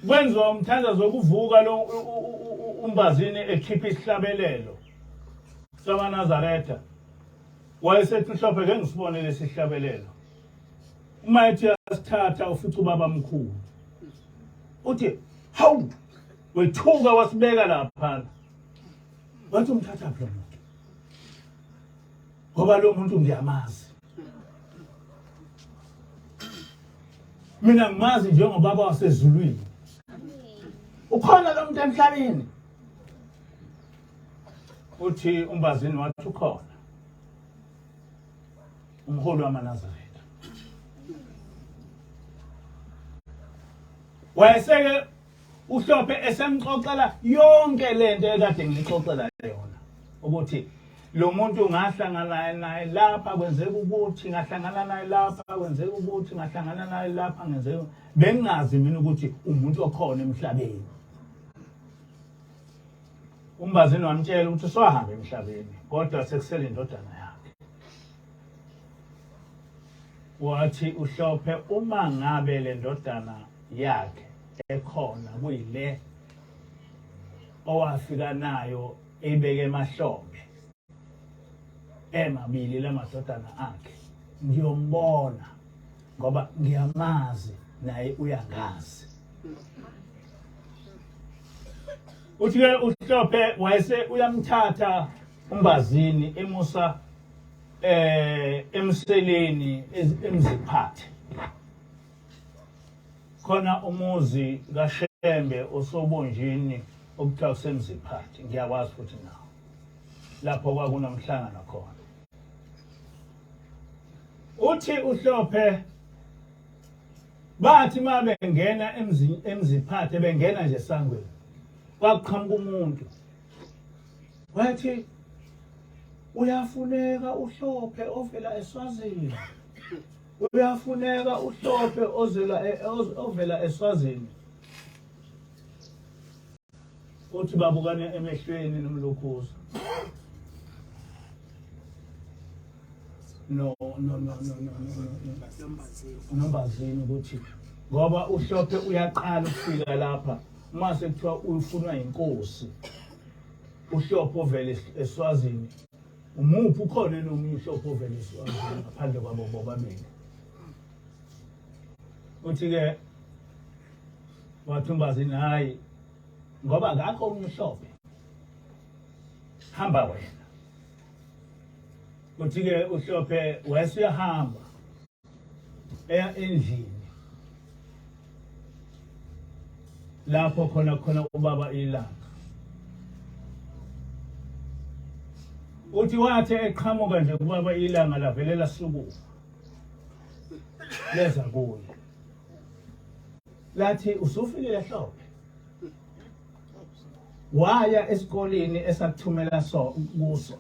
A: kwenziwa umthandazo wokuvuka, lo uMbazini ekhipha isihlabelelo samaNazaretha, wayesethi uHlophe, ke ngisibone lesi sihlabelelo. Uma ethi uyasithatha, ufica ubaba mkhulu. Uthi hawu, wethuka, wasibeka laphana, wathi umthatha phi lo muntu, ngoba lo muntu ngiyamazi mina, ngimazi njengobaba wasezulwini, ukhona lo muntu emhlabeni? Uthi uMbazini wathi ukhona, umholi wamaNazaretha. Wayeseke uHlophe esemxoxela yonke lento ekade ngixoxela yona ukuthi lo muntu ngahlangana naye lapha kwenzeka ukuthi ngahlangana naye lapha kwenzeka ukuthi ngahlangana naye lapha ngenzeka bengingazi mina ukuthi umuntu okhona emhlabeni. Umbazini wamtshela ukuthi uswahamba emhlabeni kodwa sekusele indodana yakhe. Wathi uHlophe uma ngabe le ndodana yakhe ekhona kuyile owafika nayo eyibeke emahlombe emabili lamadodana akhe ngiyombona ngoba ngiyamazi naye uyangazi. Uthi-ke uHlophe wayese uyamthatha uMbazini emusa emseleni emziphathe khona umuzi kaShembe osobonjini okuthiwa kusemziphathe ngiyakwazi futhi nawo lapho kwakunomhlangano khona. Uthi uHlophe bathi uma bengena emziphathe bengena nje esangweni kwakuqhamuka umuntu wathi uyafuneka uHlophe ovela eSwazini, uyafuneka uHlophe ozela e, ovela eSwazini. Uthi babukane emehlweni nomlukhuza no no no no no no nombazini ukuthi ngoba uHlophe uyaqala ukufika lapha uma sekuthiwa ufunwa inkosi uHlophe ovele eSwazini umuphi ukhona nomunye uHlophe ovele eSwazini ngaphandle kwabo bobabili. Uthi ke wathi uMbazini hayi ngoba akakho omunye uHlophe hamba wena. Uthi ke uHlophe wayesuyahamba eya endlini lapho khona khona ubaba ilanga. Uthi wathi eqhamuka nje kubaba ilanga lavele lasukuma leza kuye lathi usufikile Hlophe waya esikoleni esakuthumela so kuso.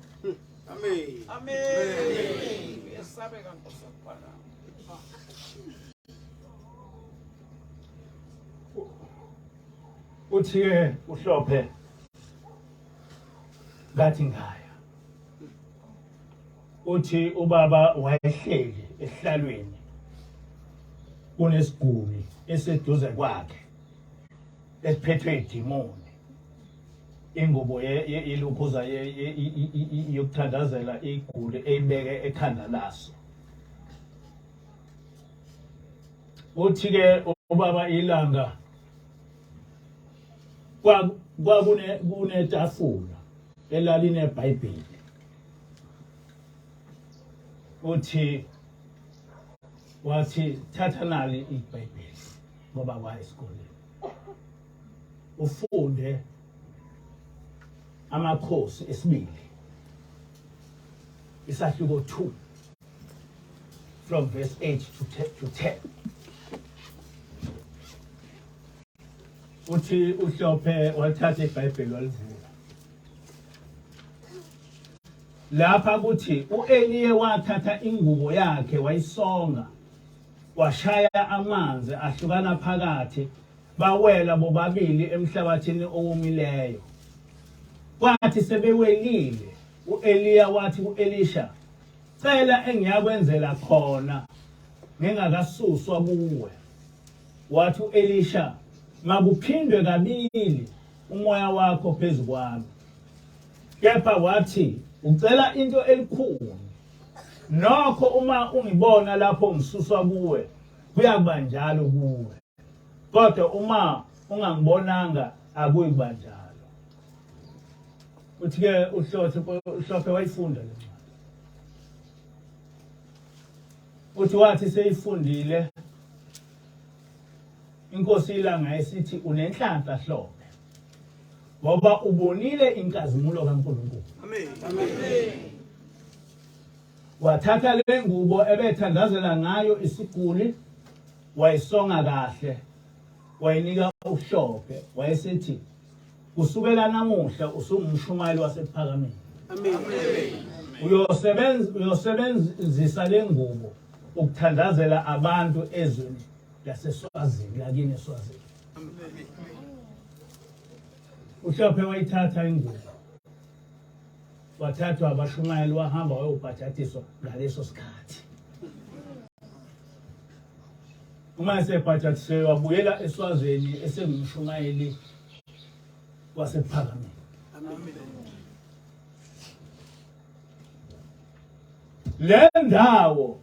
B: Amen. Amen. Yesabeka Nkosi yakubhala.
A: Uthi ke uHlophe ngathi ngaya. Uthi ubaba wayehleli esihlalweni kunesiguli eseduze kwakhe esiphethwe idimoni ingubo yelukhuza yokuthandazela iguli eyibeke ekhanda laso. Uthi ke ubaba ilanga kwakune kunetafula elalinebhayibheli. Uthi wathi thatha nali ibhayibheli ngoba waya esikoleni ufunde amakhosi esibili isahluko 2 from verse 8 to 10, to 10. Uthi uHlophe walithatha iBhayibheli walivula. Lapha kuthi uEliye wathatha ingubo yakhe wayisonga washaya amanzi ahlukana phakathi bawela bobabili emhlabathini owomileyo. Kwathi sebewelile uEliya wathi kuElisha, cela engiyakwenzela khona ngingakasuswa kuwe. Wathi uElisha, makuphindwe kabili umoya wakho phezu kwami. Kepha wathi, ucela into elikhulu. Nokho uma ungibona lapho ngisuswa kuwe, kuyakuba njalo kuwe. Kodwa uma ungangibonanga akuyikuba njalo. Uthi-ke uHlophe uHlophe wayifunda le ncwadi. Uthi wathi seyifundile inkosi ilanga esithi unenhlanhla Hlophe ngoba ubonile inkazimulo kaNkulunkulu.
B: Amen. Amen.
A: Wathatha le ngubo ebethandazela ngayo isiguli wayisonga kahle. Wayinika uHlophe wayesethi kusukela namuhla usungumshumayeli waseKuphakameni.
B: Amen.
A: Uyosebenza uyosebenzisa lengubo ukuthandazela abantu ezweni laseSwazini lakini eSwazini. UHlophe wayithatha ingubo wathathwa abashumayeli wahamba wayobhajadiswa ngaleso sikhathi. Uma esebhajadisiwe wabuyela eSwazini esengumshumayeli waseKuphakameni. Le ndawo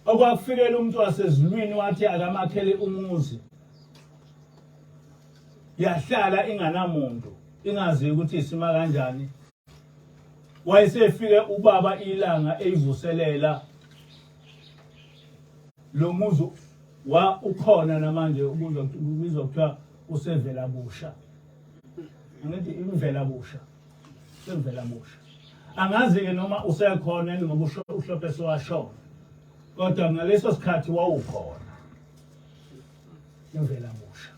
A: okwakufikela umuntu wasezulwini wathi akamakhele umuzi yahlala inganamuntu ingazi ukuthi isima kanjani wayesefike ubaba ilanga eyivuselela lo muzi wa ukhona namanje ukuzwa kubizwa kuthiwa usevela busha angithi imvela busha semvela busha angazi-ke noma usekhona yini ngoba uHlophe sewashona kodwa ngaleso sikhathi wawukhona imvela busha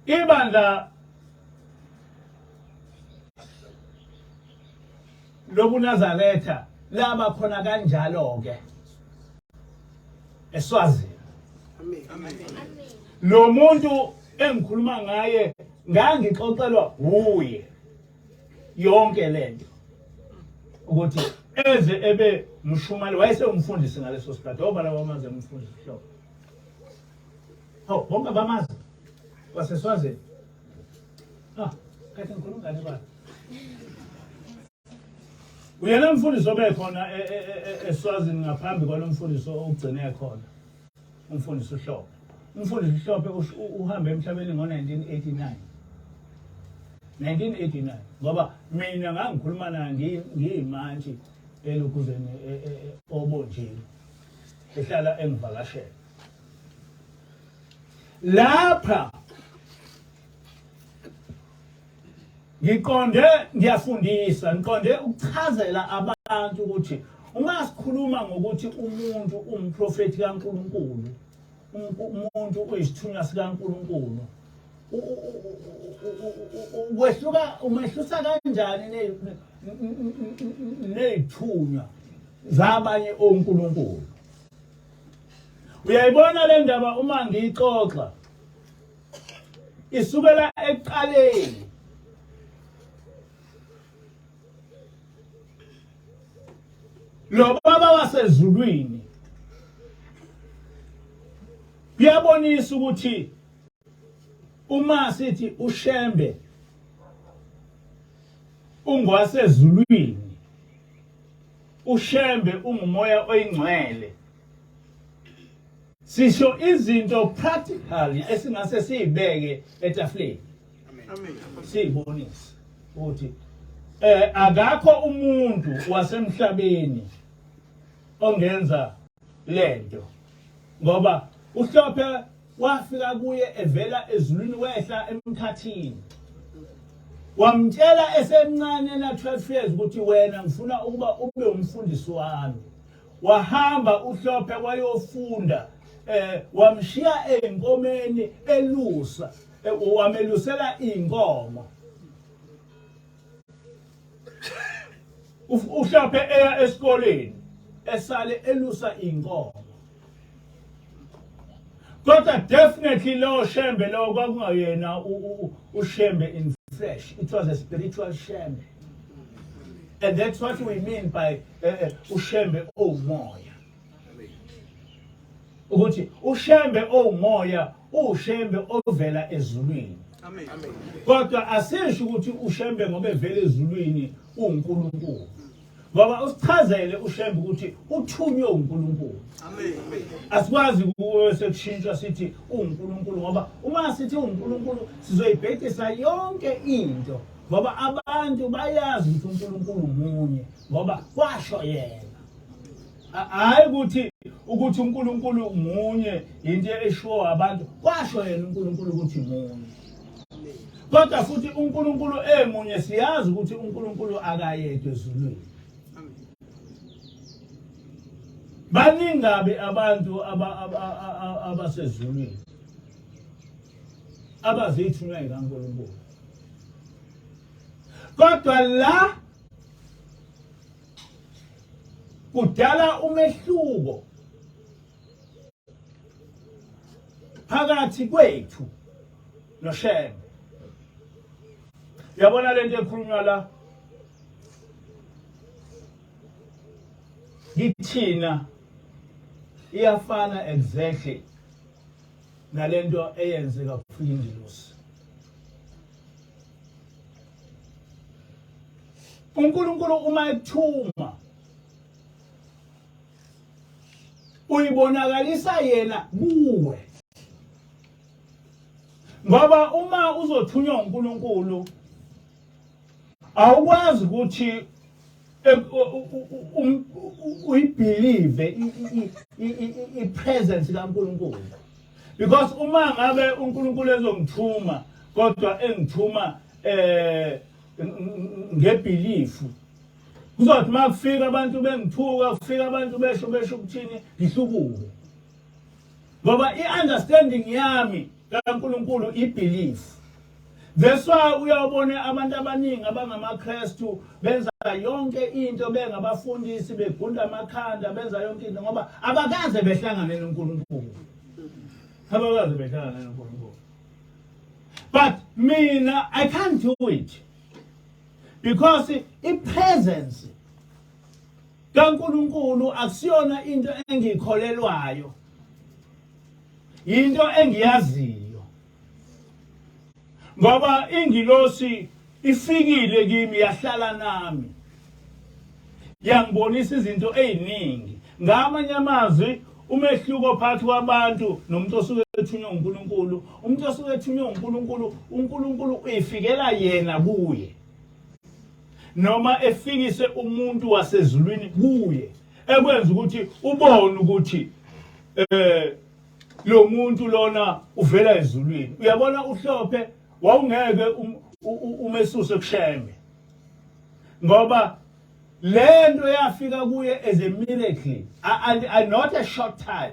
A: ibandla lobuNazaretha laba khona kanjalo ke eSwazini.
B: Amen.
A: Lo muntu engikhuluma ngaye ngangixoxelwa wuye yonke lento ukuthi eze ebe mshumayeli wayesewumfundisi ngaleso sikhathi obala wamazi umfundisi hlobo Hawu bonke bamazi waseSwazini. Ah, kade ngikhuluma ngane bani? Uyena mfundisi obekhona e, e, e, eSwazini ngaphambi kwalo mfundisi ogcine khona. Umfundisi uHlophe. Umfundisi uHlophe uhambe emhlabeni ngo-1989. 1989 ngoba mina ngangikhuluma naye ngiyimantshi elokhuzeni obonjeni ehlala engivakashela Lapha ngiqonde ngiyafundisa ngiqonde ukuchazela abantu ukuthi uma sikhuluma ngokuthi umuntu umprofeti kaNkuluNkulu umuntu uyisithunywa sikaNkuluNkulu kwehluka umehlusa kanjani nezithunywa zabanye onkulunkulu Uyayibona le ndaba uma ngiyixoxa isukela ekuqaleni. Lo baba wasezulwini kuyabonisa ukuthi uma sithi uShembe ungwasezulwini uShembe ungumoya oyingcwele sisho izinto practically esingase siyibeke etafuleni siyibonise ukuthi eh akakho umuntu wasemhlabeni ongenza lento ngoba uHlophe wafika kuye evela ezulwini wehla emkhathini wamtshela esemncane na 12 years ukuthi wena ngifuna ukuba ube umfundisi wami wahamba uHlophe wayofunda eh wamshiya einkomeni elusa eh, wamelusela inkomo uHlophe eya esikoleni esale elusa inkomo kodwa definitely lo shembe lo kwakungayena ushembe in flesh it was a spiritual shembe and that's what we mean by eh, ushembe owumoya ukuthi ushembe owumoya ushembe ovela ezulwini
B: Amen.
A: Kodwa asisho ukuthi ushembe ngoba evela ezulwini uNkulunkulu. Ngoba usichazele uShembe ukuthi uthunywe uNkulunkulu.
B: Amen.
A: Asikwazi kuwe sekushintshwa sithi uNkulunkulu ngoba uma sithi uNkulunkulu sizoyibhekisa yonke into ngoba abantu bayazi ukuthi uNkulunkulu munye ngoba kwasho yena. Hayi ukuthi ukuthi uNkulunkulu munye into eshiwo abantu kwasho yena uNkulunkulu ukuthi munye. Kodwa futhi uNkulunkulu emunye siyazi ukuthi uNkulunkulu akayedwa ezulwini. Baningi kabi abantu abasezulwini abazithunywa zikaNkulunkulu. Kodwa la kudala umehluko phakathi kwethu noShembe. Yabona lento ekhulunywa la kithina iyafana exactly nalento eyenzeka kufika ingilosi. uNkulunkulu uma ekuthuma uyibonakalisa yena kuwe ngoba uma uzothunywa uNkulunkulu awukwazi ukuthi uyibelieve i-presence kaNkulunkulu because uma ngabe uNkulunkulu ezongithuma kodwa engithuma eh ngebelief kuzothi uma kufika abantu bengithuka kufika abantu besho besho ukuthini ngihlubuke ngoba i-understanding yami kaNkulunkulu i-belief. That's why uyawubona abantu abaningi abangamaKristu benza yonke into bengabafundisi begunda amakhanda benza yonke into ngoba abakaze behlangane noNkulunkulu. Abakaze behlangane noNkulunkulu. But mina I can't do it because i-presence kaNkulunkulu akusiyona into engiyikholelwayo. Yinto engiyaziyo. Ngoba ingilosi ifikile kimi yahlala nami. Yangibonisa izinto eziningi. Ngamanye amazwi umehluko phakathi kwabantu nomuntu osuke ethunywe uNkulunkulu, umuntu osuke ethunywe uNkulunkulu, uNkulunkulu uyifikela yena kuye. Noma efikise umuntu wasezulwini kuye. Ekwenza ukuthi ubone ukuthi eh lo muntu lona uvela ezulwini. Uyabona uhlophe wawungeke um, umesuse kushembe. Ngoba lento yafika kuye as a miracle and, and not a short time.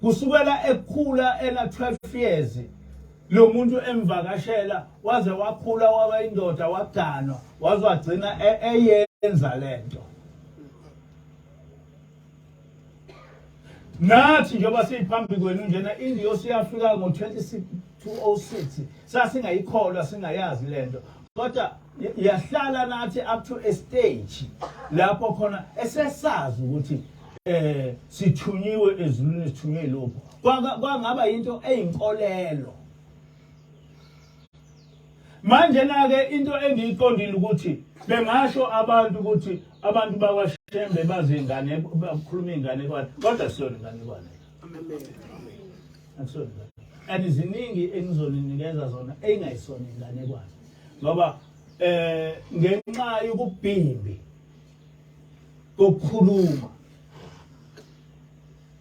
A: Kusukela ekhula ena 12 years lo muntu emvakashela waze wakhula waba indoda waganwa waze wagcina e, eyenza lento. Nathi njengoba siyiphambi kwenu njena indiyosi yafika ngo-2206 sasingayikholwa singayazi lento kodwa yahlala nathi up to a stage lapho khona esesazi ukuthi eh sithunyiwe ezulwini sithunywe lokho kwangaba into eyinkolelo manje na ke into engiyiqondile ukuthi bengasho abantu ukuthi abantu bakwaShembe bazingane bakhuluma ingane kwane kodwa siyona ingane kwane amen akusona and ziningi engizoninikeza zona engayisona inganekwane ngoba eh ngenxa yokubhimbi kokukhuluma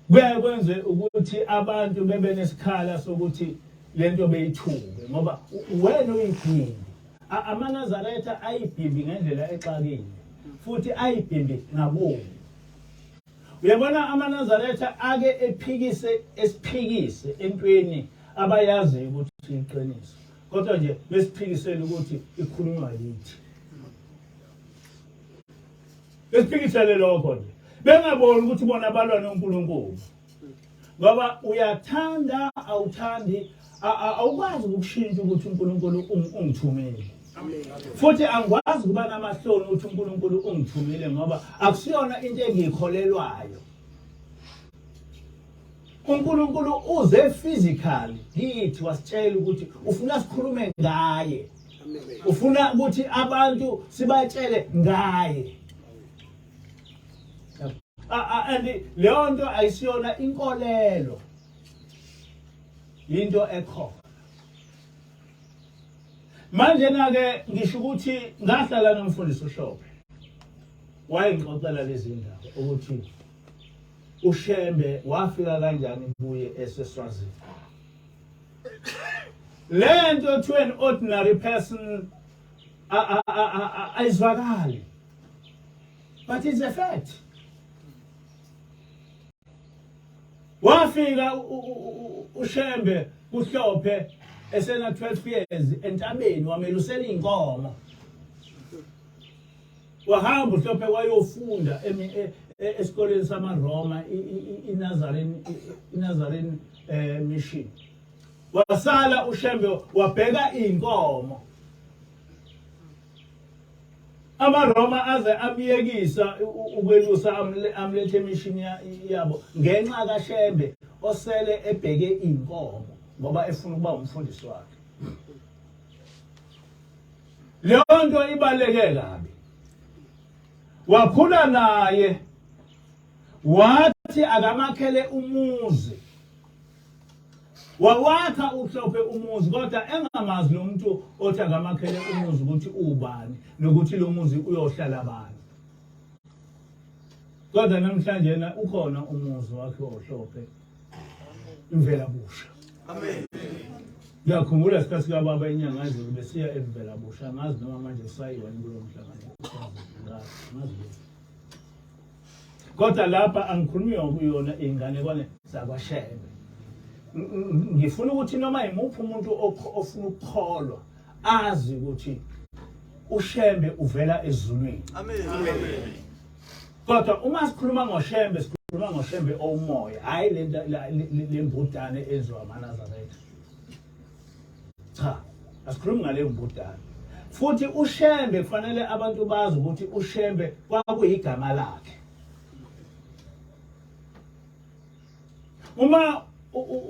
A: kuyaye kwenze ukuthi abantu bebe nesikhala sokuthi lento beyithuke ngoba wena uyibhimbi amaNazaretha ayibhimbi ngendlela exakile futhi ayibhimbi ngabomu uyabona amaNazaretha ake ephikise esiphikise entweni abayaziyo ukuthi iqiniso kodwa nje besiphikisela ukuthi ikhulunywa yithi besiphikisele lokho nje bengaboni ukuthi bona balwa noNkulunkulu ngoba uyathanda awuthandi awukwazi ukushintsha ukuthi uNkulunkulu ungithumile futhi angikwazi ukuba namahloni ukuthi uNkulunkulu ungithumile ngoba akusiyona into engiyikholelwayo uNkulunkulu uze physically kithi wasitshela ukuthi ufuna sikhulume ngaye ufuna ukuthi abantu sibatshele ngaye and leyo nto ayisiyona inkolelo into ekhona manje na ke ngisho ukuthi ngahlala nomfundisi uShophe wayengixoxela lezi ndaba ukuthi uShembe wafika kanjani kuye eseSwazini lento to an ordinary person ayizwakali but it's a fact. Wafika uShembe kuHlophe esena 12 years entabeni wamelusela inkomo. Wahamba uHlophe wayofunda esikoleni samaRoma iNazarene iNazarene Mission. Wasala uShembe wabheka inkomo. AmaRoma aze amyekisa ukwelusa amlethe emishini yabo ngenxa kaShembe osele ebheke inkomo ngoba efuna ukuba umfundisi wakhe. Leyo nto ibaleke kabi. Wakhula naye wathi akamakhele umuzi Wawakha uHlophe umuzi kodwa engamazi lo muntu othi akamakhele umuzi ukuthi ubani nokuthi lo muzi uyohlala bani. Kodwa namhlanje na ukhona umuzi wakhe oHlophe imvela busha.
B: Amen.
A: Ngiyakhumbula isikhathi sikababa inyanga izulu besiya emvela busha angazi noma manje kusayiwa yini kulo mhlangano. Ngazi. Kodwa lapha angikhulumi kuyona inganekwane zakwaShembe. Ngifuna ukuthi noma yimuphi umuntu ofuna ukukholwa azi ukuthi uShembe uvela ezulwini.
B: Amen.
A: Kodwa uma sikhuluma ngoShembe sikhuluma ngoShembe owumoya, hhayi le mbudane enziwa amaNazaretha. Cha, asikhulumi ngaleyo mbudane. Futhi uShembe kufanele abantu bazi ukuthi uShembe kwakuyigama lakhe. Uma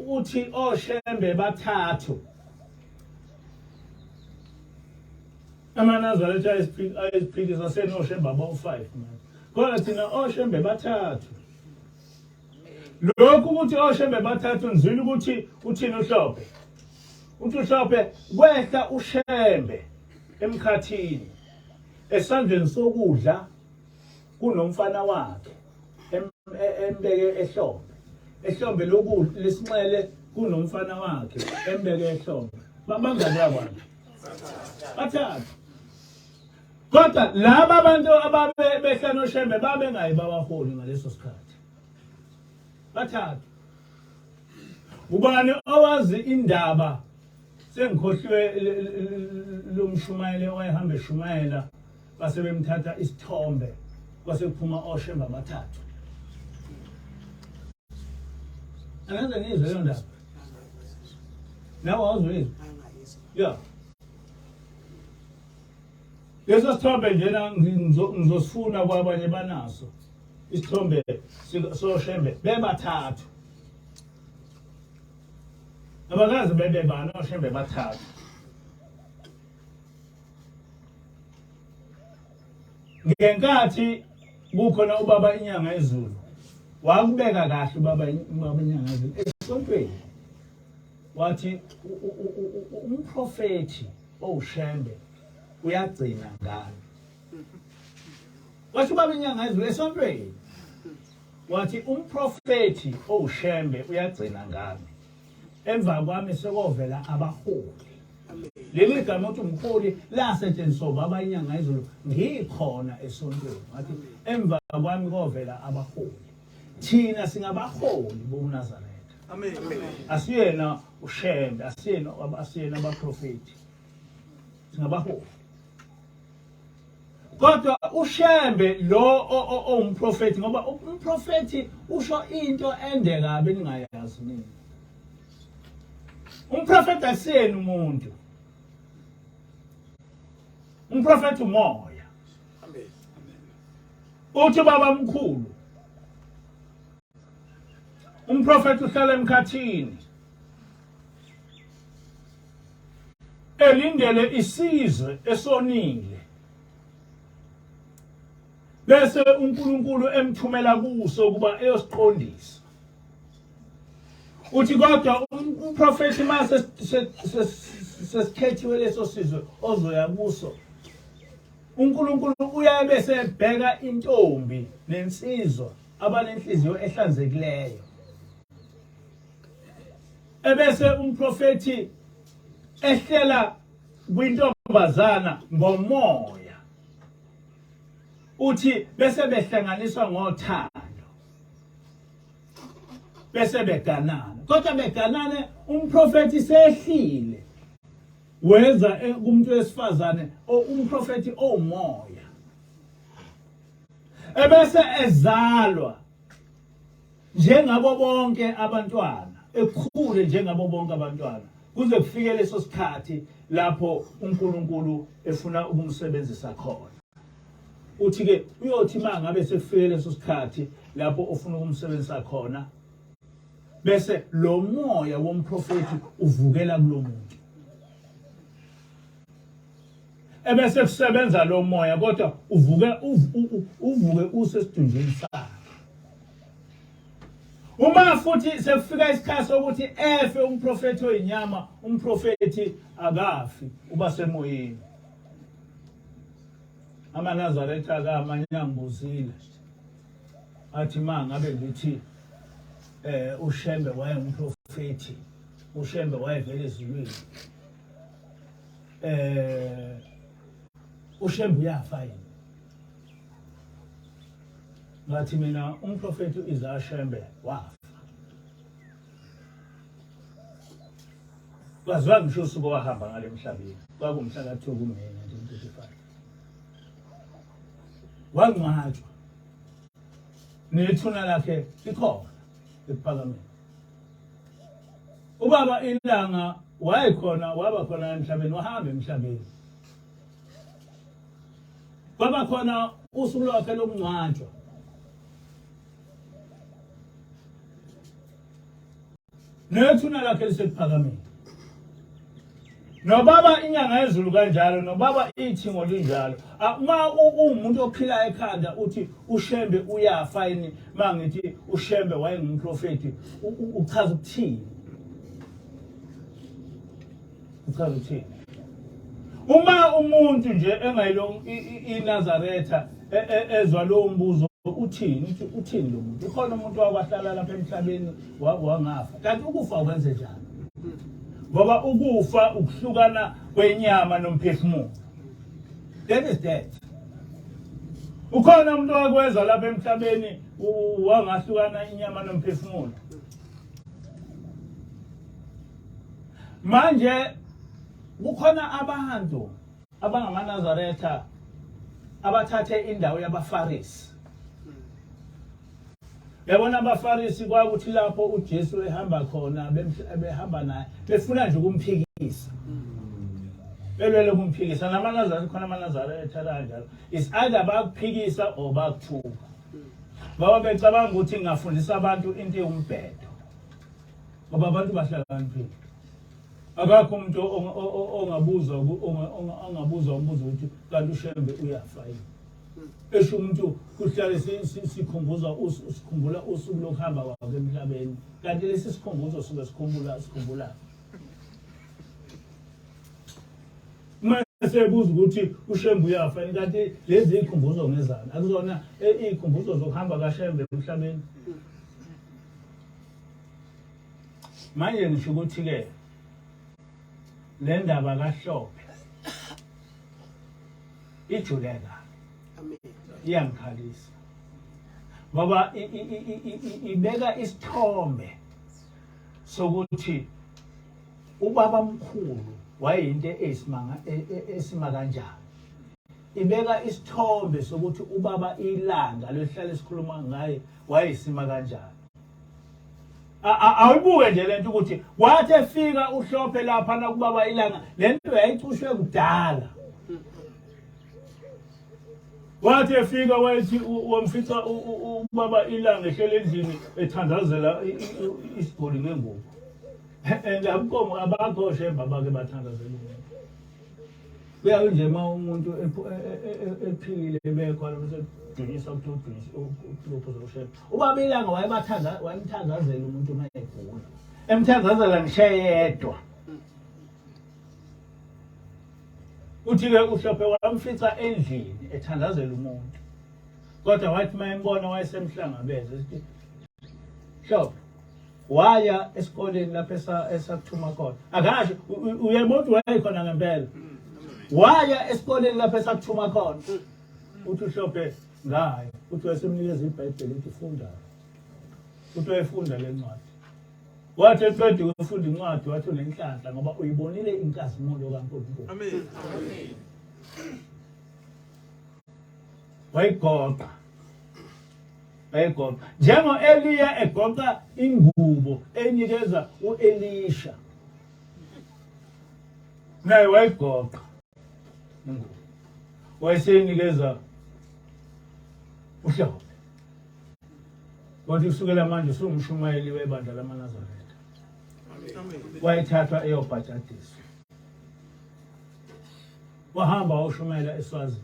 A: uthi oShembe bathathu amaNazaretha ayeziphikisa senoShembe abawu-5 manje. Kodwa thina oShembe bathathu. Lokhu ukuthi oShembe bathathu nizwile ukuthi uthini uHlophe. Uthi uHlophe kwehla uShembe emkhathini esandleni sokudla kunomfana wakhe embeke ehlombe ehlombe lokudla lesinxele kunomfana wakhe embeke ehlombe bangaki abantu bathathu kodwa laba abantu ababe behla noShembe babengayi babaholi ngaleso sikhathi bathathu ubani owazi indaba sengikhohliwe lomshumayeli owayehamba eshumayela base bemthatha isithombe kwase kuphuma oshembe abathathu angaze ngizwe leyo ndaba nawe awuzuyizwa ya leso sithombe njena ngizosifuna kwabanye banaso isithombe soshembe bebathathu abakazi bebe bani oshembe bathathu ngenkathi kukhona ubaba inyanga ezulu wakubeka kahle ubaba ubaba inyanga ezulu esontweni wathi umprofethi owushembe uyagcina ngalo Washo ubaba inyanga ezulu esontweni. Wathi umprofethi owuShembe uyagcina ngami. Emva kwami sekovela abaholi. Leli gama uthi umholi lasetshenziswa ubaba inyanga ezulu ngikhona esontweni. Wathi emva kwami kovela abaholi. Thina singabaholi bobuNazaretha.
B: Amen.
A: Asiyena uShembe, asiyena asiyena abaprofethi. Singabaholi. Kodwa uShembe lo owumprofethi ngoba umprofethi usho into ende kabi ningayazi nina. Umprofethi asiyena umuntu. Umprofethi umoya.
B: Amen.
A: Uthi baba mkhulu. Umprofethi uhlala emkhathini. Elindele isizwe esonile. Bese uNkulunkulu emthumela kuso ukuba eyosiqondisa. Uthi kodwa umprofethi mase sesikhethiwe leso sizwe ozoya kuso uNkulunkulu uyaye bese ebheka intombi nensizwa abanenhliziyo ehlanzekileyo ebese umprofethi ehlela kwintombazana ngomoya uthi bese behlanganiswa ngothando. Bese beganana, kodwa beganane umprofethi sehlile weza kumuntu wesifazane, umprofethi owumoya, ebese ezalwa njengabo bonke abantwana, ekhule njengabo bonke abantwana kuze kufike leso sikhathi lapho uNkulunkulu efuna ukumsebenzisa khona. Uthi ke uyothi mangabe sekufike leso sikhathi lapho ofuna ukumsebenzisa khona, bese lo moya womprofethi uvukela kulomuntu, ebese kusebenza lo moya, kodwa uvuke uvuke usesidunjini sakhe. Uma futhi sekufika isikhathi sokuthi efe umprofethi oyinyama, umprofethi akafi, uba semoyeni. AmaNazaretha akamanye angibuzile athi ma ngabe ngithi uShembe wayengumprofethi, uShembe wayevela ezulwini, uShembe uyafa yini? Ngathi mina umprofethi uIsaiah Shembe wafa. Kwaziwa ngisho usuku owahamba ngale emhlabeni, kwakumhla ka-2 kuMeyi 1935. Wangcwatshwa nethuna lakhe likhona ekuphakameni. Ubaba iLanga wayekhona, waba khona emhlabeni, wahamba emhlabeni, kwaba khona usuku lwakhe lokungcwatshwa. Nethuna lakhe lisekuphakameni. Nobaba inyanga yezulu kanjalo, nobaba ithingo linjalo. Uma uwumuntu ophila ekhanda uthi uShembe uyafa yini, mangithi uShembe wayengumprofethi, uchaza ukuthini? Uchaza ukuthini? Uma umuntu nje engayilo iNazaretha ezwa lowo mbuzo, uthini? Uthi uthini lo muntu? Ukhona umuntu wakwahlala lapha emhlabeni wangafa? Kanti ukufa ukwenze njani? Ngoba ukufa ukuhlukana kwenyama nomphefumulo. That is death. Ukhona umuntu wakwenza lapha emhlabeni wangahlukana inyama nomphefumulo? Manje kukhona abantu abangamaNazaretha abathathe indawo yabaFarisi. Yabona, abaFarisi kwakuthi lapho uJesu ehamba khona behamba naye, befuna nje ukumphikisa, belwele ukumphikisa. NamaNazaretha khona, amaNazaretha kanjalo, is either bakuphikisa or bakuthuka, ngoba becabanga ukuthi ngingafundisa abantu into ewumbhedo, ngoba abantu bahlakaniphile. Akakho umuntu ongabuza umbuzo ukuthi kanti uShembe uyafa yini, esho umuntu kuhlale sikhumbuza, sikhumbula usuku lokuhamba kwakhe emhlabeni, kanti lesi sikhumbuzo suke sikhumbula uma sebuza ukuthi uShembe uyafa yini, kanti lezi ikhumbuzo ngezani? Akuzona izikhumbuzo zokuhamba kaShembe emhlabeni? Manje ngisho ukuthi ke le ndaba kaHlophe ijule kabi, iyangikhalisa, ngoba ibeka isithombe sokuthi ubaba mkhulu wayeyinto eyisimanga esima kanjani. Ibeka isithombe sokuthi ubaba iLanga lesihlale sikhuluma ngaye wayesima kanjani. Awubuke nje lento ukuthi wathi efika uHlophe lapha nakubaba iLanga, lento yayicushwe kudala. Wathi efika wayethi wamfica ubaba iLanga ehlele endlini ethandazela isiguli ngengubo, and abukomo abakho Shembe abake bathandazela umuntu. Kuyabe nje uma umuntu ephilile bekhona bese dunyisa ukuthi udunyisa uphuza uShembe. Ubaba iLanga wayebathanda, wayemthandazela umuntu uma egula, emthandazela ngisho eyedwa. Uthi-ke uHlophe wamfica endlini ethandazela umuntu, kodwa wathi uma embona wayesemhlangabeza esithi, "Hlophe, waya esikoleni lapho esakuthuma khona?" Akasho, uyabona ukuthi wayekhona ngempela. "Waya esikoleni lapho esakuthuma khona?" Uthi uHlophe, "Ngayo." Uthi wayesemnikeza iBhayibheli, uthi, "Funda." Uthi wayefunda le ncwadi. Wathi eqeda ukufunda incwadi wathi unenhlanhla ngoba uyibonile inkazimulo kaNkulunkulu.
B: Amen. Amen.
A: Wayigoqa. Wayigoqa. Njengo-Eliya egoqa ingubo enikeza u-Elisha. Naye wayigoqa ingubo. Wayeseyinikeza uHlophe. Wathi kusukela manje usungumshumayeli webandla lamaNazaretha. Wayethathwa eyobhajadiswa. Wahamba wayoshumayela eSwazini.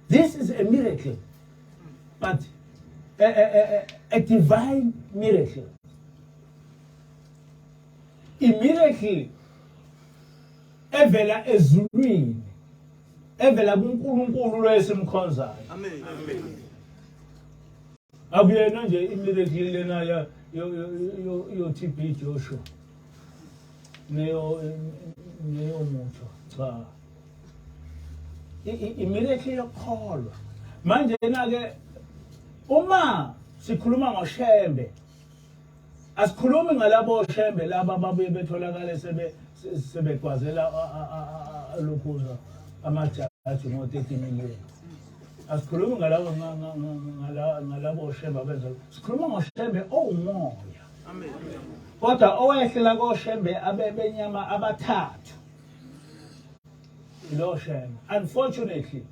A: This is a miracle. But a divine miracle. I miracle evela ezulwini. Evela kuNkulunkulu lo esimkhonzayo.
B: Amen. Amen.
A: Akuyena nje i-miracle lena ya yo TB Joshua. Neyo mutho. Cha. I-miracle yokukholwa. Manje na ke uma sikhuluma ngoShembe asikhulumi ngalabo Shembe laba ababuye betholakale sebe sebegwazela lokhuza amajaji ngo-30 million. Asikhulumi ngalabo ngalabo Shembe abenza, sikhuluma ngoShembe owumoya.
B: Amen.
A: Kodwa owehlela koShembe abebenyama abathathu ilo Shembe. Unfortunately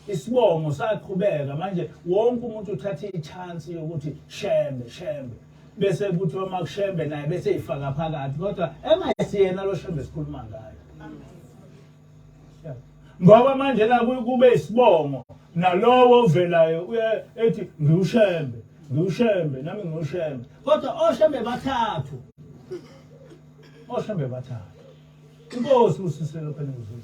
A: isibongo saqhubeka manje, wonke umuntu uthatha i-chance yokuthi Shembe Shembe, bese kuthiwa makuShembe naye bese ifaka phakathi, kodwa engasiyena lo Shembe sikhuluma ngayo. Ngoba manje la kube isibongo, nalowo ovelayo uye ethi ngiwuShembe, ngiwuShembe, nami ngiwuShembe, kodwa oShembe bathathu, oShembe bathathu. Inkosi usisele lokho engikuzwile.